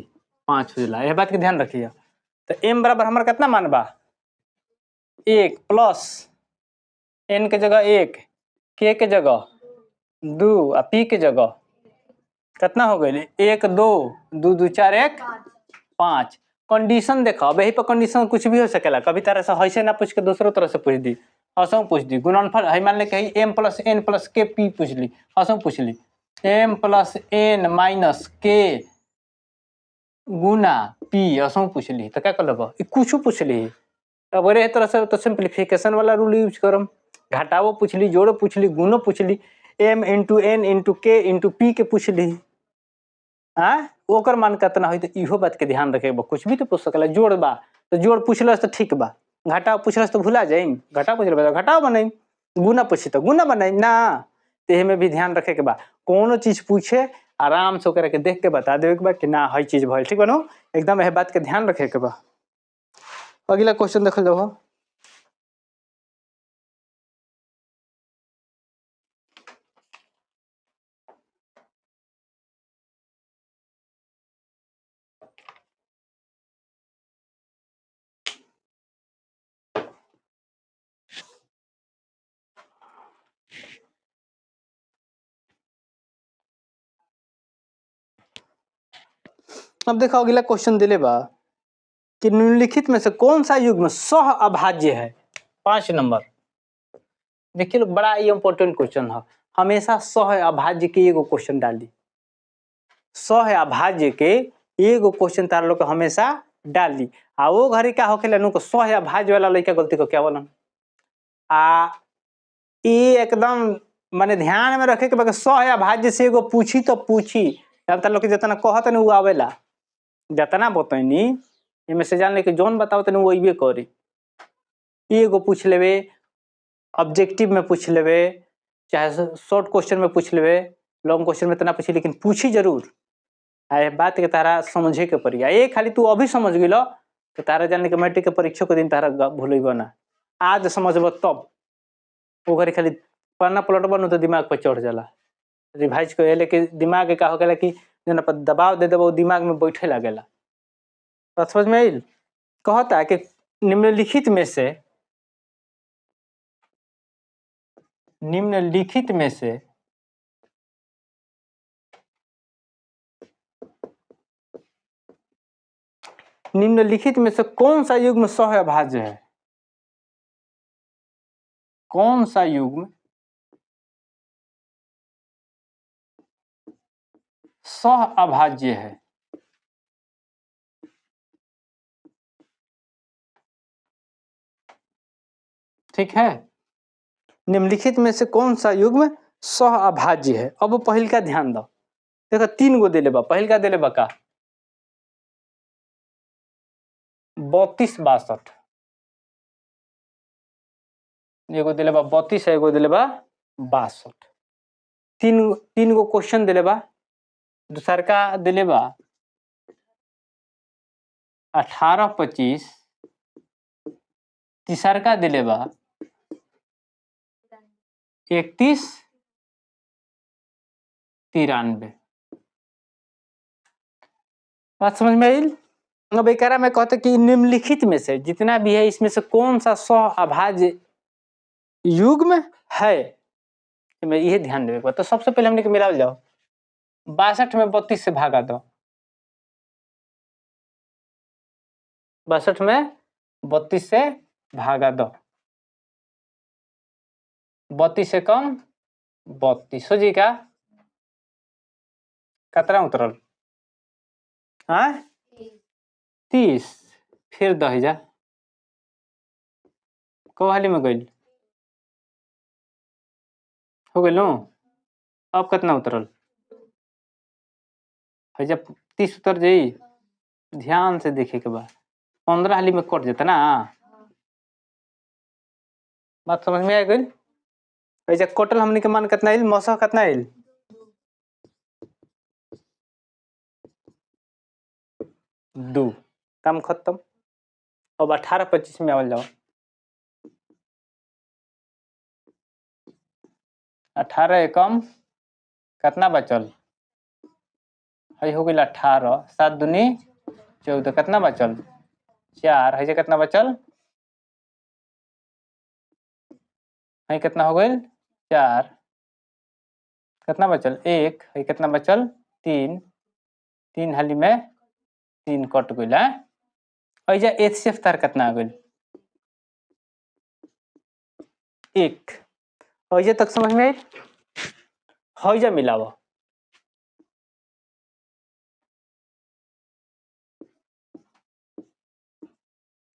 Speaker 1: 5 हो जाला। यह बात के ध्यान रखिए। तो m बराबर हमारा कितना मान बा, 1 प्लस n के जगह 1, k के जगह 2 और p के जगह कितना हो गई 1 2 2 2 4 1 5। कंडीशन देखो, अब यही पर कंडीशन कुछ भी हो सकेला, कभी तरह से ऐसे ना पूछ के दूसरों तरह से पूछ दी, असम पूछ दी गुणनफल है, मान ले कहीं m plus n plus k p पूछ ली, असम पूछ ली m plus n minus k गुना पी, असम पूछ ली तो क्या कर लब, कुछ पूछ ली। अब अरे तरह से तो सिंप्लीफिकेशन वाला रूल यूज करम, घटावो पूछ ली, जोड़ो पूछ ली, गुणो पूछ ली, m into n into k into p के पूछ ली, हाँ ओकर मान कितना हो, तो इहो बात के ध्यान रखे बा। कुछ भी तो पूछ सकला, जोड़ बा तो जोड़ पूछलस तो ठीक बा, घटाव पूछलस तो भुला जाई, घटाव पूछल बा घटाव बनाई, गुना पूछी तो गुना बनाई ना। एहे में भी ध्यान रखे के बा, कोनो चीज पूछे आराम से ओकरा के देख के बता देवे के बा कि ना हई चीज भइल, ठीक बा नु। एकदम एह बात के ध्यान रखे के बा। अगला क्वेश्चन देखल जाओ। अब देखो अगला क्वेश्चन दिले बा कि निम्नलिखित में से कौन सा युग्म सह अभाज्य है। 5 नंबर देखिए लोग, बड़ा इंपॉर्टेंट क्वेश्चन है। हमेशा सह अभाज्य के एगो क्वेश्चन डाली, सह अभाज्य के एगो क्वेश्चन तार लोग हमेशा डाली। आ वो घड़ी का होखेला नु को सह अभाज्य वाला लइका गलती को क्या बोलन, आ ई एकदम माने ध्यान में रखे के बा सह अभाज्य से एगो पूछी तो पूछी। अब तार लोग जितना कहत न उ आवेला, जितना बतैनी एमे से जान ले कि जोन बताओ तनी वो अइबे करी। एगो पूछ लेवे, ऑब्जेक्टिव में पूछ लेवे, चाहे शॉर्ट क्वेश्चन में पूछ लेवे, लॉन्ग क्वेश्चन में तना पूछी, लेकिन पूछी जरूर। आ बात के तारा समझे के पड़ी। ये खाली तू अभी समझ गेलो तो तारा जान के मैट्रिक के परीक्षा के दिन तारा भूलैबो ना। आज समझबो तब वो घड़ी खाली पन्ना पलटबो न तो दिमाग पर चढ़ जाला। रिवाइज को लेके दिमाग का हो गेला कि जना पर दबाव दे देबो दिमाग में बैठे लागेला। बात समझ में आइल? कहता है कि निम्नलिखित में से, निम्नलिखित में से निम्नलिखित में से कौन सा युग्म सह अभाज्य है? कौन सा युग्म सह अभाज्य है? ठीक है, निम्नलिखित में से कौन सा युग्म सह अभाज्य है? अब पहिल का ध्यान दो, देखो 3 गो देले बा। पहिल का देले बा का 32 62, एगो देले बा 32 एगो देले बा 62। तीन गो क्वेश्चन देले बा। दूसर का देले बा 18 25, तीसर का देले बा 31 93। बात समझ में आई? अब एकरा में कहते कि निम्नलिखित में से जितना भी है इसमें से कौन सा सह अभाज्य युग्म है, मैं यह ध्यान देवे। तो सबसे पहले हमने के मिलावल जाओ, 62 में 32 से भागा दो, 62 में 32 से भागा दो, 32 से कम 32 हो जी का कतरा उतरल हाँ 30, फिर दहिजा कोहाली में गई हो गई। अब कितना उतरल है? जब 30 उतर जाई, ध्यान से देखे के बाद 15 हाली में कट जाता ना। बात समझ में आ गई? ऐसा कटल हमने के मान कितना आइल, मौसम कितना आइल 2, काम खत्म। अब 18 25 में आवल जाओ, 18 एकम कितना बचल है, हो गई 18, 7 दूनी 14, कितना बचल 4 है, कितना बचल है, कितना हो गई 4, कितना बचल 1 है, कितना बचल 3, 3 हाली में 3 कट गई है। ऐजा एचसीएफ तार कितना आ गई 1। ऐजा तक समझ में आई? हैजा मिलावा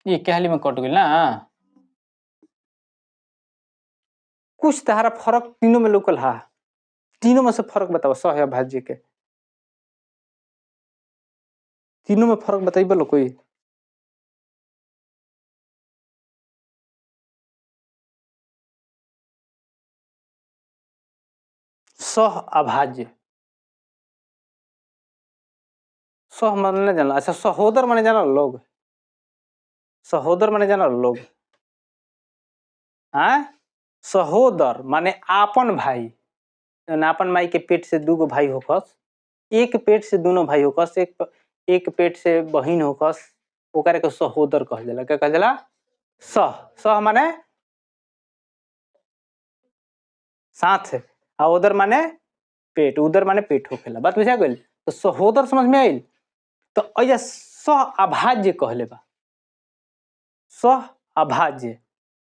Speaker 1: ये हाली में कट गई ना। कुछ तहारा फर्क तीनों में लोकल हा, तीनों में से फर्क बताओ सह अभाज्य के, तीनों में फर्क बताइए बोलो कोई। सह अभाज्य, सह माने ना जानल, अच्छा सहोदर माने जानल लोग, सहोदर माने जानल लोग, हाँ सहोदर माने आपन भाई, आपन माई के पेट से दूगो भाई होखस, एक पेट से दोनों भाई होखस, एक पेट से बहिन होखस, ओकरा के सहोदर कहल जाला। क्या कहल जाला? सह, सह माने साथ, आ उदर माने पेट, उदर माने पेट होखेला। बात बुझा गइल? तो सहोदर समझ में आइल। तो ऐजा सह अभाज्य कहले बा, सह अभाज्य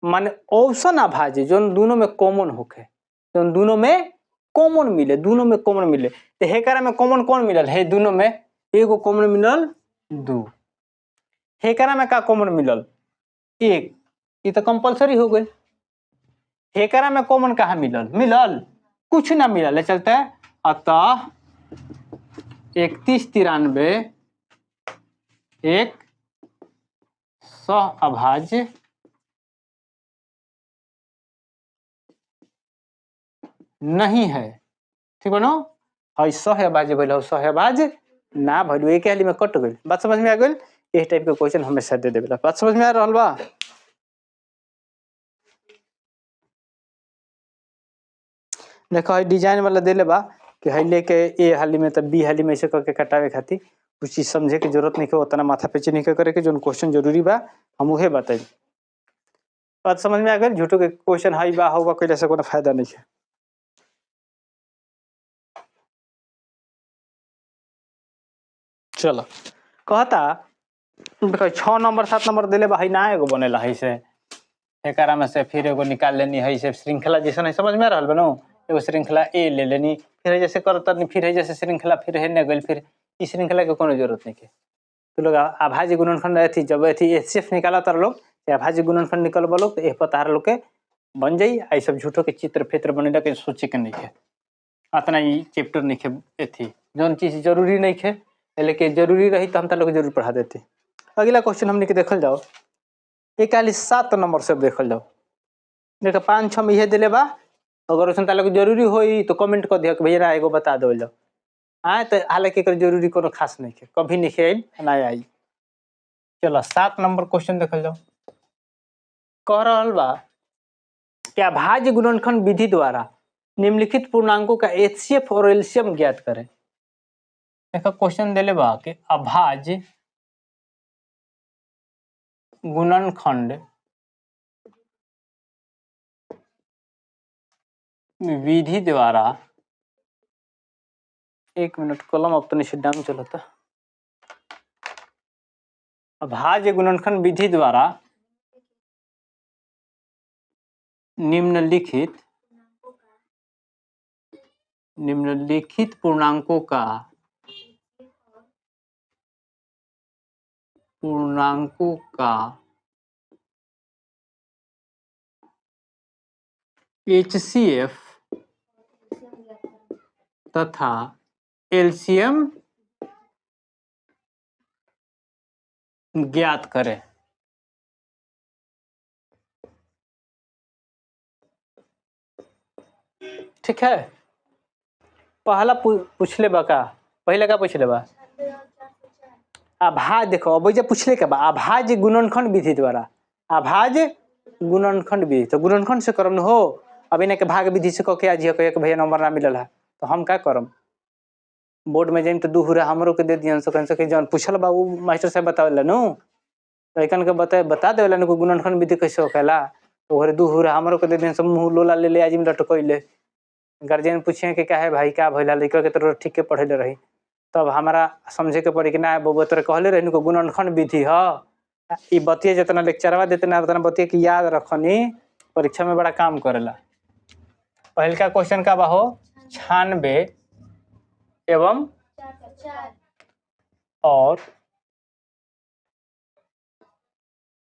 Speaker 1: माने औसन अभाज्य जोन दोनों में कॉमन होखे, जोन दोनों में कॉमन मिले, दोनों में कॉमन मिले। तो हेकरा में कॉमन कौन मिलल है? दोनों में एगो कॉमन मिलल दू। हेकरा में का कॉमन मिलल? एक। ये तो कंपलसरी हो गई। हेकरा में कॉमन कहाँ मिलल? मिलल कुछ ना मिलल। चलते अतः 3193 एक सह अभाज्य नहीं है। ठीक बनो? हई सह अभाज्य भइल, सह अभाज्य ना भइल, एक हाली में कट गइल। बात समझ में आ गइल? इस टाइप के क्वेश्चन हमेशा दे देवेला। बात समझ में आ रहल बा? देखो हई डिजाइन वाला देले बा कि हई लेके ए हाली में तब बी हाली में ऐसे करके कटावे खातिर कुछ चीज समझे के जरूरत नहीं है, उतना माथा पेची नहीं करे के, जोन क्वेश्चन जरूरी बा हम उहे बताई। बात समझ में आ गइल? झूठो के क्वेश्चन हई बा होगा कइला से कोनो फायदा नहीं है। चलो कहता देखो 6 नंबर 7 नंबर देले बा, हई ना एगो बनेला है से एकरा में से फिर एगो निकाल लेनी है से श्रृंखला जैसन है, समझ में आ रहल बा नु? एगो श्रृंखला ए ले लेनी, फिर जैसे करत फिर है जैसे श्रृंखला फिर है ने गइल, फिर इस श्रृंखला के कोनो जरूरत नहीं है। तो लोग अभाज्य गुणनखंड अथी जब अथी एचसीएफ निकाला तर लोग अभाज्य गुणनखंड निकल लोग तो एह पर तार लोग के बन जाई। आई सब झूठो के चित्र फित्र बनेला के सोचे के नहीं है, अतना ही चैप्टर नहीं है अथी जौन चीज जरूरी नहीं है, लेकिन जरूरी रही तो हम लोग जरूर पढ़ा देते। अगला क्वेश्चन हमने के देखल जाओ 41 7 नंबर से देखल जाओ। देखो 5 6 में यह दिले बा, अगर उसमें ताला जरूरी होई तो कमेंट कर दिया कि भैया ना एगो बता दो जाओ। हाँ तो हालांकि एकर जरूरी कोनो खास नहीं है, कभी नहीं आई ना आई। चलो 7 नंबर क्वेश्चन देखल जाओ। कह रहल बा कि अभाज्य गुणनखंड विधि द्वारा निम्नलिखित पूर्णांकों का एचसीएफ और एलसीएम ज्ञात करें। देखो क्वेश्चन देले बा कि अभाज्य गुणनखंड विधि द्वारा, एक मिनट कलम अब तो डाउन चलता, अभाज्य गुणनखंड विधि द्वारा निम्नलिखित पूर्णांकों का एचसीएफ तथा एलसीएम ज्ञात करें। ठीक है, पहला पूछले बा का, पहला का पूछले बा अभाज्य। देखो अब जब पूछले के बा अभाज्य गुणनखंड विधि द्वारा, अभाज्य गुणनखंड विधि तो गुणनखंड से करम हो, अब इन्हें के भाग विधि से कह के आज कह के भैया नंबर ना मिलल है तो हम का करम, बोर्ड में जाइम तो दू हुरा हमरो के दे दियन सो कह जौन पूछल बा उ मास्टर साहब बतावेला नु, लइकन के बता देवेला नु गुणनखंड विधि कैसे होखेला, तो ओहरे दू हुरा हमरो के दे दियन सब मुंह लोला ले ले आज में लटकइले। गार्जियन पूछे कि काहे भाई का भइला, लइका के तोरा ठीक के पढ़ेले रही, तब हमारा समझे के पड़ी कि ना बबुआ तोरा कहले रही नु गुणनखंड विधि ह, ई बतिया जितना लेक्चरवा देते ना उतना बतिया के याद रखनी, परीक्षा में बड़ा काम करेला। पहलका क्वेश्चन का बा हो 96 एवं और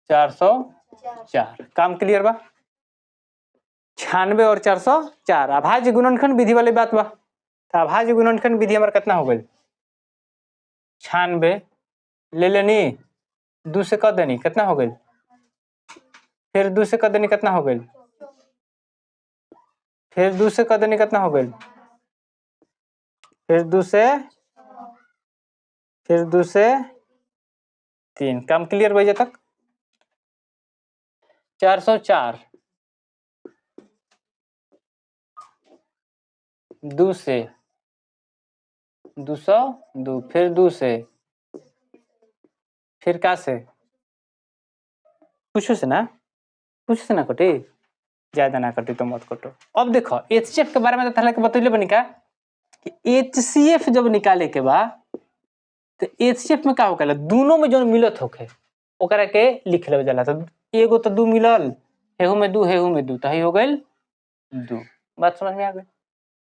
Speaker 1: 404। काम क्लियर बा? 96 और 404 अभाज्य गुणनखंड विधि वाली बात बा। तो अभाज्य गुणनखंड विधि हमारा कितना हो गई? 96 ले लेनी, 2 से कर देनी कितना हो गई, फिर 2 से कर देनी कितना हो गई, फिर 2 से कर देनी कितना हो गई, फिर दू से, फिर दू से तीन। काम क्लियर बजे तक? 404 दू से 202, फिर दू से, फिर का से, कुछ से ना, कुछ से ना कटी, ज्यादा ना कटी तो मत कटो। अब देखो एचसीएफ के बारे में तो तहला के बतैले बनी का कि एचसीएफ जब निकाले के बा तो एचसीएफ में का होखेला, दोनों में जो मिलत होखे ओकरा के लिख लेवे जाला। तो एगो तो दू मिलल, हेहू में दू, हेहू में दू, तो हई हो गइल दू। बात समझ में आ गई?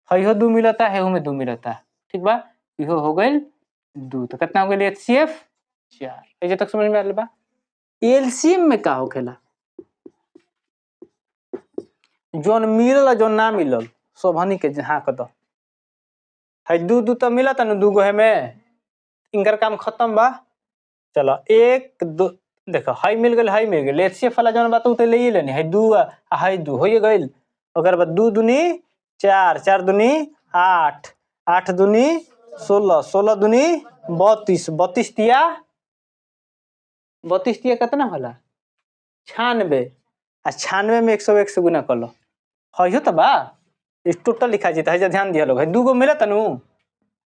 Speaker 1: हई दू मिलता, हेहू में दू मिलता, ठीक बा, इहो हो गइल दू, तो कितना हो गइल एचसीएफ 4। एजे तक समझ में आयल बा? एलसीएम में का होखेला, जोन मिलल जोन ना मिलल सब हनी के जहाँ क दो। है दू दू तो मिलत न, दू गो है में इनकर काम खत्म बा। चलो एक दो देखो हई मिल गइल, हई मिल गइल, एचसीएफ वाला जोन बात उ तो ले लेनी, हई दू आ हई दू होइए गइल। ओकर बाद दू दूनी चार, चार दूनी आठ, आठ दूनी 16, 16 दूनी 32, 32 तिया, 32 तिया कितना होला 96, आ 96 में 101 से गुना कर लो, हइयो तो बा इस टोटल लिखा जीता है। ध्यान दिया लोग, है दूगो मिलत नु,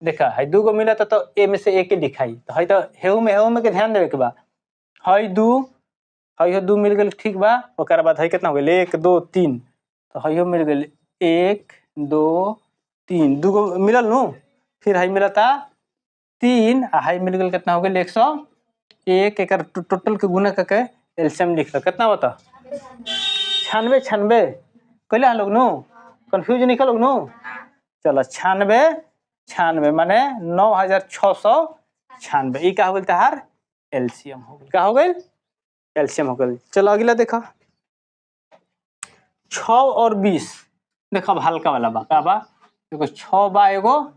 Speaker 1: देखा है दूगो मिलत तो ए में से एक ही लिखाई, तो है तो हेहू में के ध्यान देवे के बा। हई दू, हई दू मिल गेल, ठीक बा। ओकर बाद हई कितना हो गेल 1 2 3, तो हइयो मिल गेल 1 2 3, दूगो मिलल नु। फिर हई मिलता 3 आ हई मिल गेल कितना हो गेल 101। एकर टोटल के गुना करके एलसीएम लिख लो, कितना बता 96 96 कैले लोग नु, कंफ्यूज नहीं लोग नु। चलो 96 96 माने 9696, ई का हो गेल तहार एलसीएम हो गेल, का हो गेल एलसीएम हो गेल। चलो अगला देखो 6 और 20, देखो अब हल्का वाला बा, का बा देखो 6 बा एगो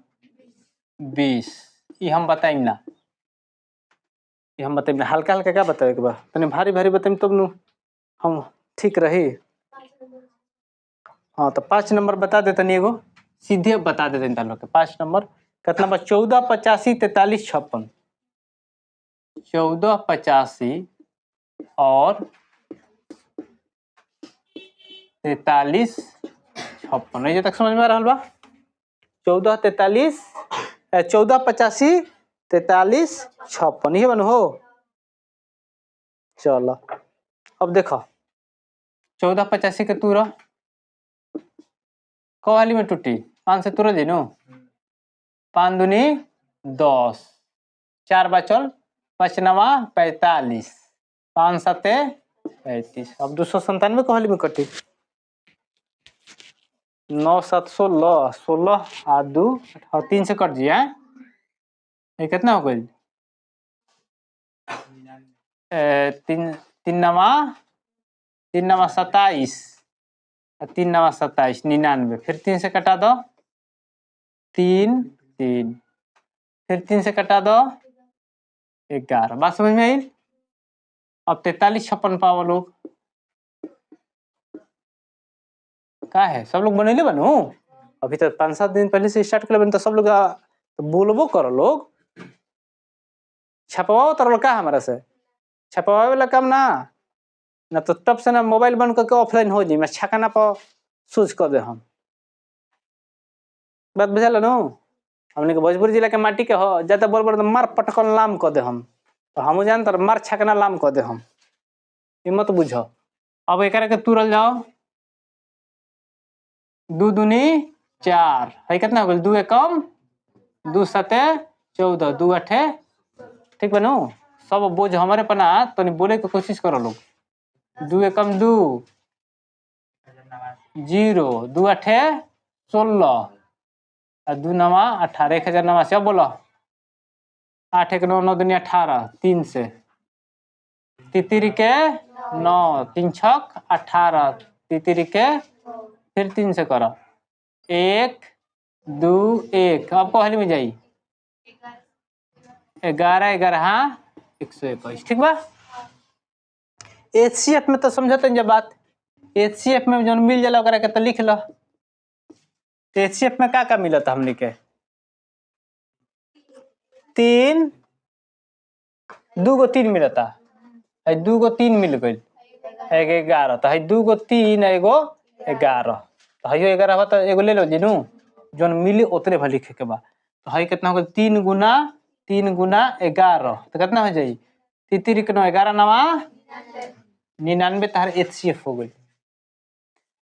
Speaker 1: 20, ई हम बताइम ना, ई हम बताइम ना, हल्का हल्का क्या बतावे के बा, तनी भारी भारी बताइम तब नु हम ठीक रही। हाँ तो 5 नंबर बता दे तनी, एगो सीधे बता दे तनी लोग के। 5 नंबर कितना बा 14 85 43 56, 14 85 और 43 56, ये तक समझ में आ रहा बा? 14 43 14 85 43 56 ये बन हो। चलो अब देखो 14 85 के तूरा कवाली में टूटी, 5 से तुरंत जी नो, 5 दूनी 10, 4 बचल 5 नवा 45, 5 7 35। अब 297 कहली में कटी, 9 7 16, 16 आ 2 3 से कट जी है, ये कितना हो गई 3 3 नवा 3 नवा 27, 3 नवा 27 99, फिर 3 से कटा दो 3 3, फिर 3 से कटा दो 11। बात समझ में आई? अब 43 56 पाओ लोग, का है सब लोग बनैले बनू, अभी तो 5-7 दिन पहले से स्टार्ट कर तो सब लोग तो बोलबो करो लोग, छपवाओ तो का हमारा से छपवावे वाला काम ना ना तो तब से ना मोबाइल बंद करके ऑफलाइन हो जी, मैं छकाना पर सूझ कर दे हम। बात बुझल नु? हमने के भोजपुर जिला के माटी के हो ज्यादा बोल बोल तो मार पटकन लाम कर दे हम, तो हमू जान तर मार छकना लाम कर दे हम, ये मत बुझो। अब एक के तुरल जाओ, 2 दूनी 4 है कितना हो गया 2 एकम 2 7 14 2 8, ठीक बनू? सब बोझ हमारे पना, तो नहीं बोले के कोशिश करो लोग। 2 एकम 2 0 2 8 16 और 2 9 18, 1089। अब बोलो 8 1 9 9 दूनी 18, 3 से तितिरी के 9 3 6 18, तितिरी के फिर 3 से करो 1 2 1। अब कहली में जाई 11 11 हाँ 121, ठीक बा? एचसीएफ में तो समझते जब बात, एचसीएफ में जो मिल जाला ओकरा के तो लिख लो। एचसीएफ में का का मिलता हमनी के? 3 2 गो 3 मिलता है, 2 गो 3 मिल गई एक 11, तो है 2 गो 3 एगो 11, तो है 11 बा तो एगो ले लो जिनू जोन मिली उतने भर लिखे के बा। तो है कितना हो गई 3 गुना 3 गुना 11, तो कितना हो जाई 3 3 9 11 9 99 तार एचसीएफ हो गई।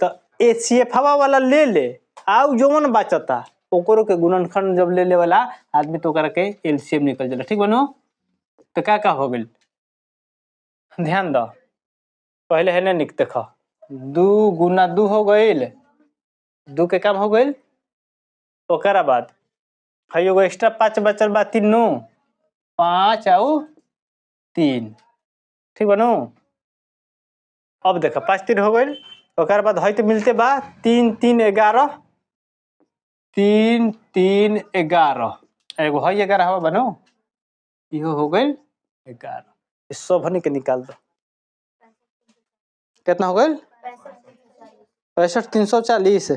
Speaker 1: तो एचसीएफ वाला ले ले आउ जोन बचता ओकरो के गुणनखंड जब ले ले वाला आदमी तो ओकरा के एलसीएम निकल जाला। ठीक बनो, तो का का हो गई ध्यान दो, पहले है ना निक देख 2 गुना 2 हो गई, 2 के काम हो गई। ओकरा बाद है एगो एक्स्ट्रा 5 बचल बा 3 9 5 आउ 3। ठीक बनो, अब देख 5 3 हो गई। ओकरा बाद है तो मिलते बा 3 3 11 3 3 11 एगो है 11 हवा बनो इहो हो गई 11। सब के निकाल दो, कितना हो गई 65 340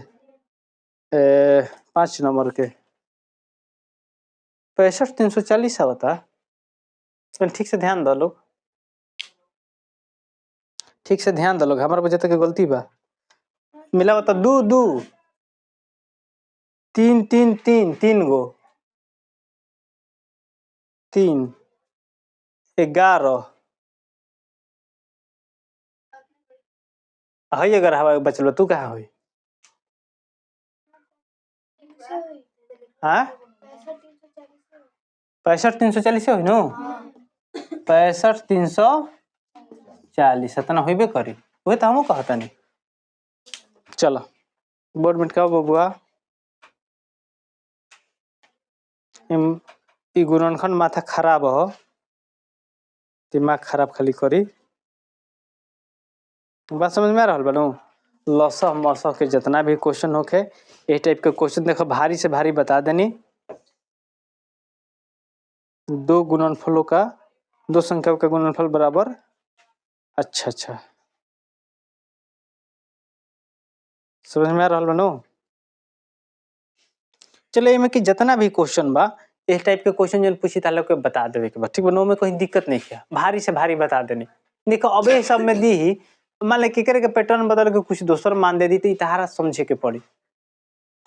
Speaker 1: 5 नंबर के 65 340 आवता। ठीक से ध्यान दो लोग, ठीक से ध्यान दो लोग, हमारे बजे तक गलती बा मिला बता 2 2 3 3 3 3 गो 3 11 है 11 हवा बचल तू कहाँ हुई हाँ 65 340 हुई नो 65 340 इतना होबे करी वही तो हमहू कहता नहीं। चलो बोर्ड में का बबुआ ई गुणनखंड माथा खराब हो, दिमाग खराब खाली करी। बात समझ में आ रहा बनू, लसह मसह के जितना भी क्वेश्चन होखे ये टाइप के क्वेश्चन देखो भारी से भारी बता देनी। दो गुणनफलों का दो संख्याओं का गुणनफल बराबर, अच्छा अच्छा समझ में आ रहा बनू। चलो एमे कि जितना भी क्वेश्चन बा इस टाइप के क्वेश्चन जो पूछी ताले के बता देवे के बा। ठीक बा, में कोई दिक्कत नहीं है, भारी से भारी बता देनी। देखो अब ये सब में दी ही मान ले केकरे के पैटर्न बदल के कुछ दोसर मान दे दी तो तहारा समझे के पड़ी।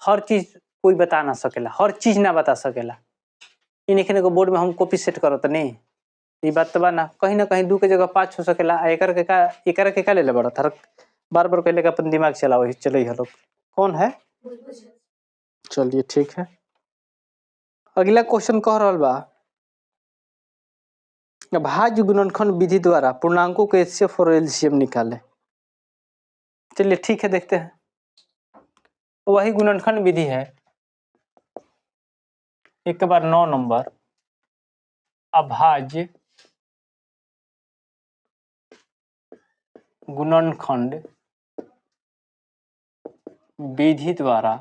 Speaker 1: हर चीज कोई बता ना सकेला, हर चीज ना बता सकेला। इन को बोर्ड में हम कॉपी सेट करत नहीं, ये बात तो बा ना कहीं 2 के जगह 5 हो सकेला। एकर के का एकर के का ले ले बड़ा थार बार बार कहले के अपन दिमाग चलाओ चले लोग कौन है। चलिए ठीक है, अगला क्वेश्चन कह रहा बा अभाज्य गुणनखंड विधि द्वारा पूर्णांकों के एचसीएफ और एलसीएम निकाले। चलिए ठीक है, देखते हैं वही गुणनखंड विधि है। एक बार 9 नंबर अभाज्य गुणनखंड विधि द्वारा।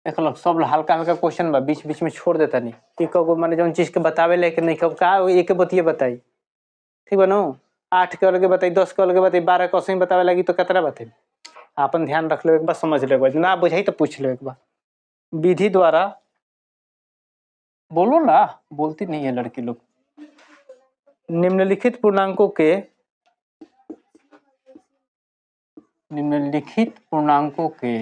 Speaker 1: देख लो सब हल्का हल्का क्वेश्चन बा, बीच बीच में छोड़ देता नहीं एक गो माने जौन चीज के बतावे ले के नहीं कब का एक बतिये बताई। ठीक बनो, 8 के अलगे बताई, 10 के अलगे बताई, 12 के असही बतावे लगी तो कितना बताई। अपन ध्यान रख लो, एक बार समझ लो, एक बार ना बुझाई तो पूछ लो एक बार। विधि द्वारा बोलो ना, बोलती नहीं है लड़की लोग। निम्नलिखित पूर्णांकों के निम्नलिखित पूर्णांकों के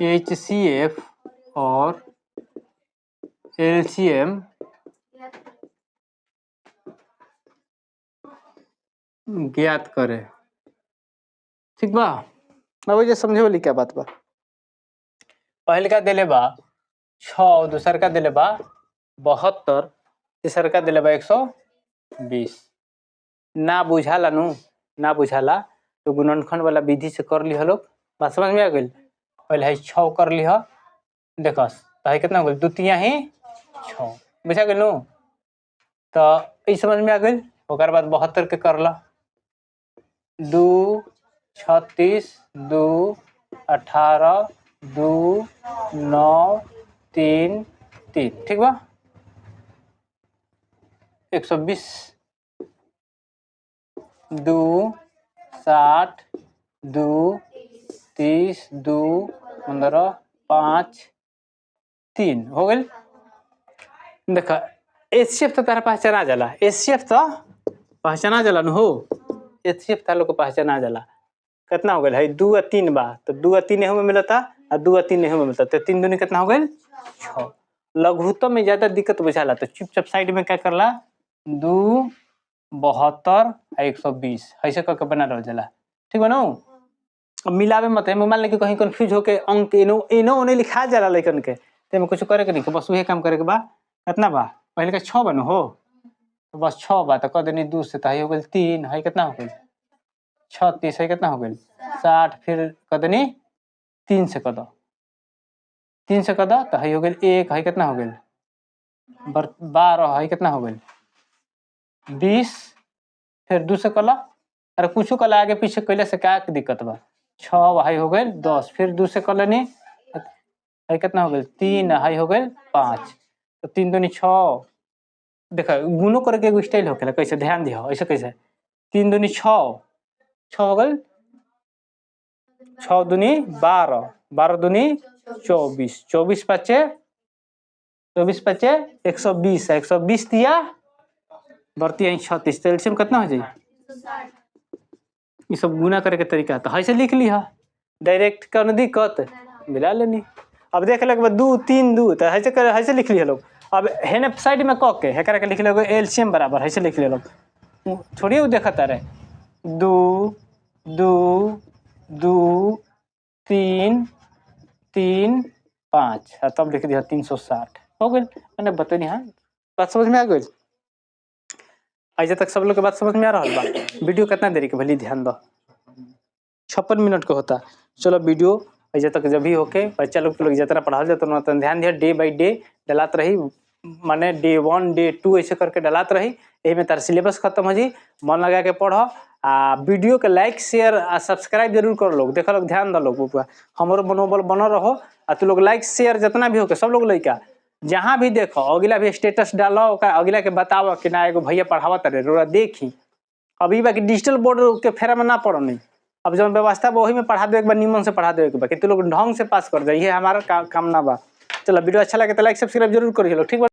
Speaker 1: एचसीएफ और एलसीएम ज्ञात करें। ठीक बा, अब ये समझे वाली क्या बात बा। पहले का दिले बा 6, दूसर का दिले बा 72, तीसर का दिले बा 120। ना बुझाला नु, ना बुझाला तो गुणनखंड वाला विधि से कर ली लोग। बात समझ में आ गई। पहले है 6 कर ली, देखस तो है कितना हो गई 2 ही 6, बुझा गई नु। तो ये समझ में आ गई। ओकर बाद 72 के कर ला 2 36 2 18 2 9 3 3। ठीक बा, 120 2 60 2 30, 2, 15, 5, 3 हो गइल। देखा एचसीएफ तो तारा पहचाना जाला, एचसीएफ तो पहचाना जाला न हो, एचसीएफ तार लोग को पहचाना जाला। कितना हो गइल है 2 आ 3 बा, तो 2 आ 3 एहू में मिलता आ 2 आ 3 एहू में मिलता, तो 3 दूनी कितना हो गइल 6। लघुत्तम में ज्यादा दिक्कत बुझाला तो चुपचाप साइड में क्या करला 2, 72 आ 120 ऐसे करके बना रह जाला, ठीक बा नु। अब मिलावे मत है, मान ले कि कहीं कंफ्यूज होके अंक एनो एनो ओने लिखा जाला लइकन के, ते में कुछ करे के नहीं, बस उहे काम करे के बा। कितना बा पहले का 6 बनो हो, तो बस 6 बा तो कर देनी 2 से, तो हो गइल 3, है कितना हो गइल 36, है कितना हो गइल 60, फिर कर देनी 3 से कर दो, 3 से कर दो तो है हो गइल 1, है कितना हो गइल 12, है कितना हो गइल 20, फिर 2 से कला, अरे कुछ कला आगे पीछे कैले से का दिक्कत बा, 6 है हो गइल 10, फिर 2 से कर लेनी है कितना हो गइल 3, है हो गइल 5, तो 3 दूनी 6। देखा गुनो करे के एगो स्टाइल होखेला, कैसे ध्यान दिहो, ऐसे कैसे 3 दूनी 6, 6 हो गइल 6 दूनी 12, 12 दूनी 24, 24 पचे 24 पचे 120, 120 दिया बढ़ती है 36, तो एलसीएम कितना हो जाए। ये सब गुना करे के तरीका तो ऐसे लिख लिहा डायरेक्ट, कौन दिक्कत मिला लेनी। अब देख ले 2 3 2 तो ऐसे कर ऐसे लिख लिया लोग। अब हेने साइड में क के हेकरा के लिख लोग एलसीएम बराबर ऐसे लिख लिया लोग, थोड़ी वो देखता रहे 2 2 2 3 3 5, तब लिख दिया 360 हो गई। मैंने बतैनी हाँ, बात समझ में आ गई। ऐसे तक सब लोग के बात समझ में आ रहा बा। वीडियो कितना देरी के भली ध्यान दो, 56 मिनट का होता। चलो वीडियो ऐसे तक जब भी होके बच्चा लोग लोग जितना पढ़ाल जाता उतना ध्यान दिया, डे बाई डे डलात रही, माने डे 1 डे 2 ऐसे करके डलात रही। यही में तार सिलेबस खत्म हो जी। मन लगा के पढ़ो आ वीडियो के लाइक शेयर आ सब्सक्राइब जरूर कर लोग, देख लोग ध्यान दो लोग, हमारो मनोबल बनल रहो। आ तू लोग लाइक शेयर जितना भी होके सब लोग लइका जहाँ भी देखो अगला भी स्टेटस डालो, अगला के बताओ कि ना एगो भैया पढ़ावत रहे रोरा देखी। अभी बाकी डिजिटल बोर्ड के फेरा में ना पड़ो नहीं, अब जब व्यवस्था वही में पढ़ा दो एक बार निमन से पढ़ा दो एक बार कि तू लोग ढंग से पास कर जाइए, हमारा कामना बा। चलो वीडियो अच्छा लगे तो लाइक सब्सक्राइब जरूर करिए लोग, ठीक बा।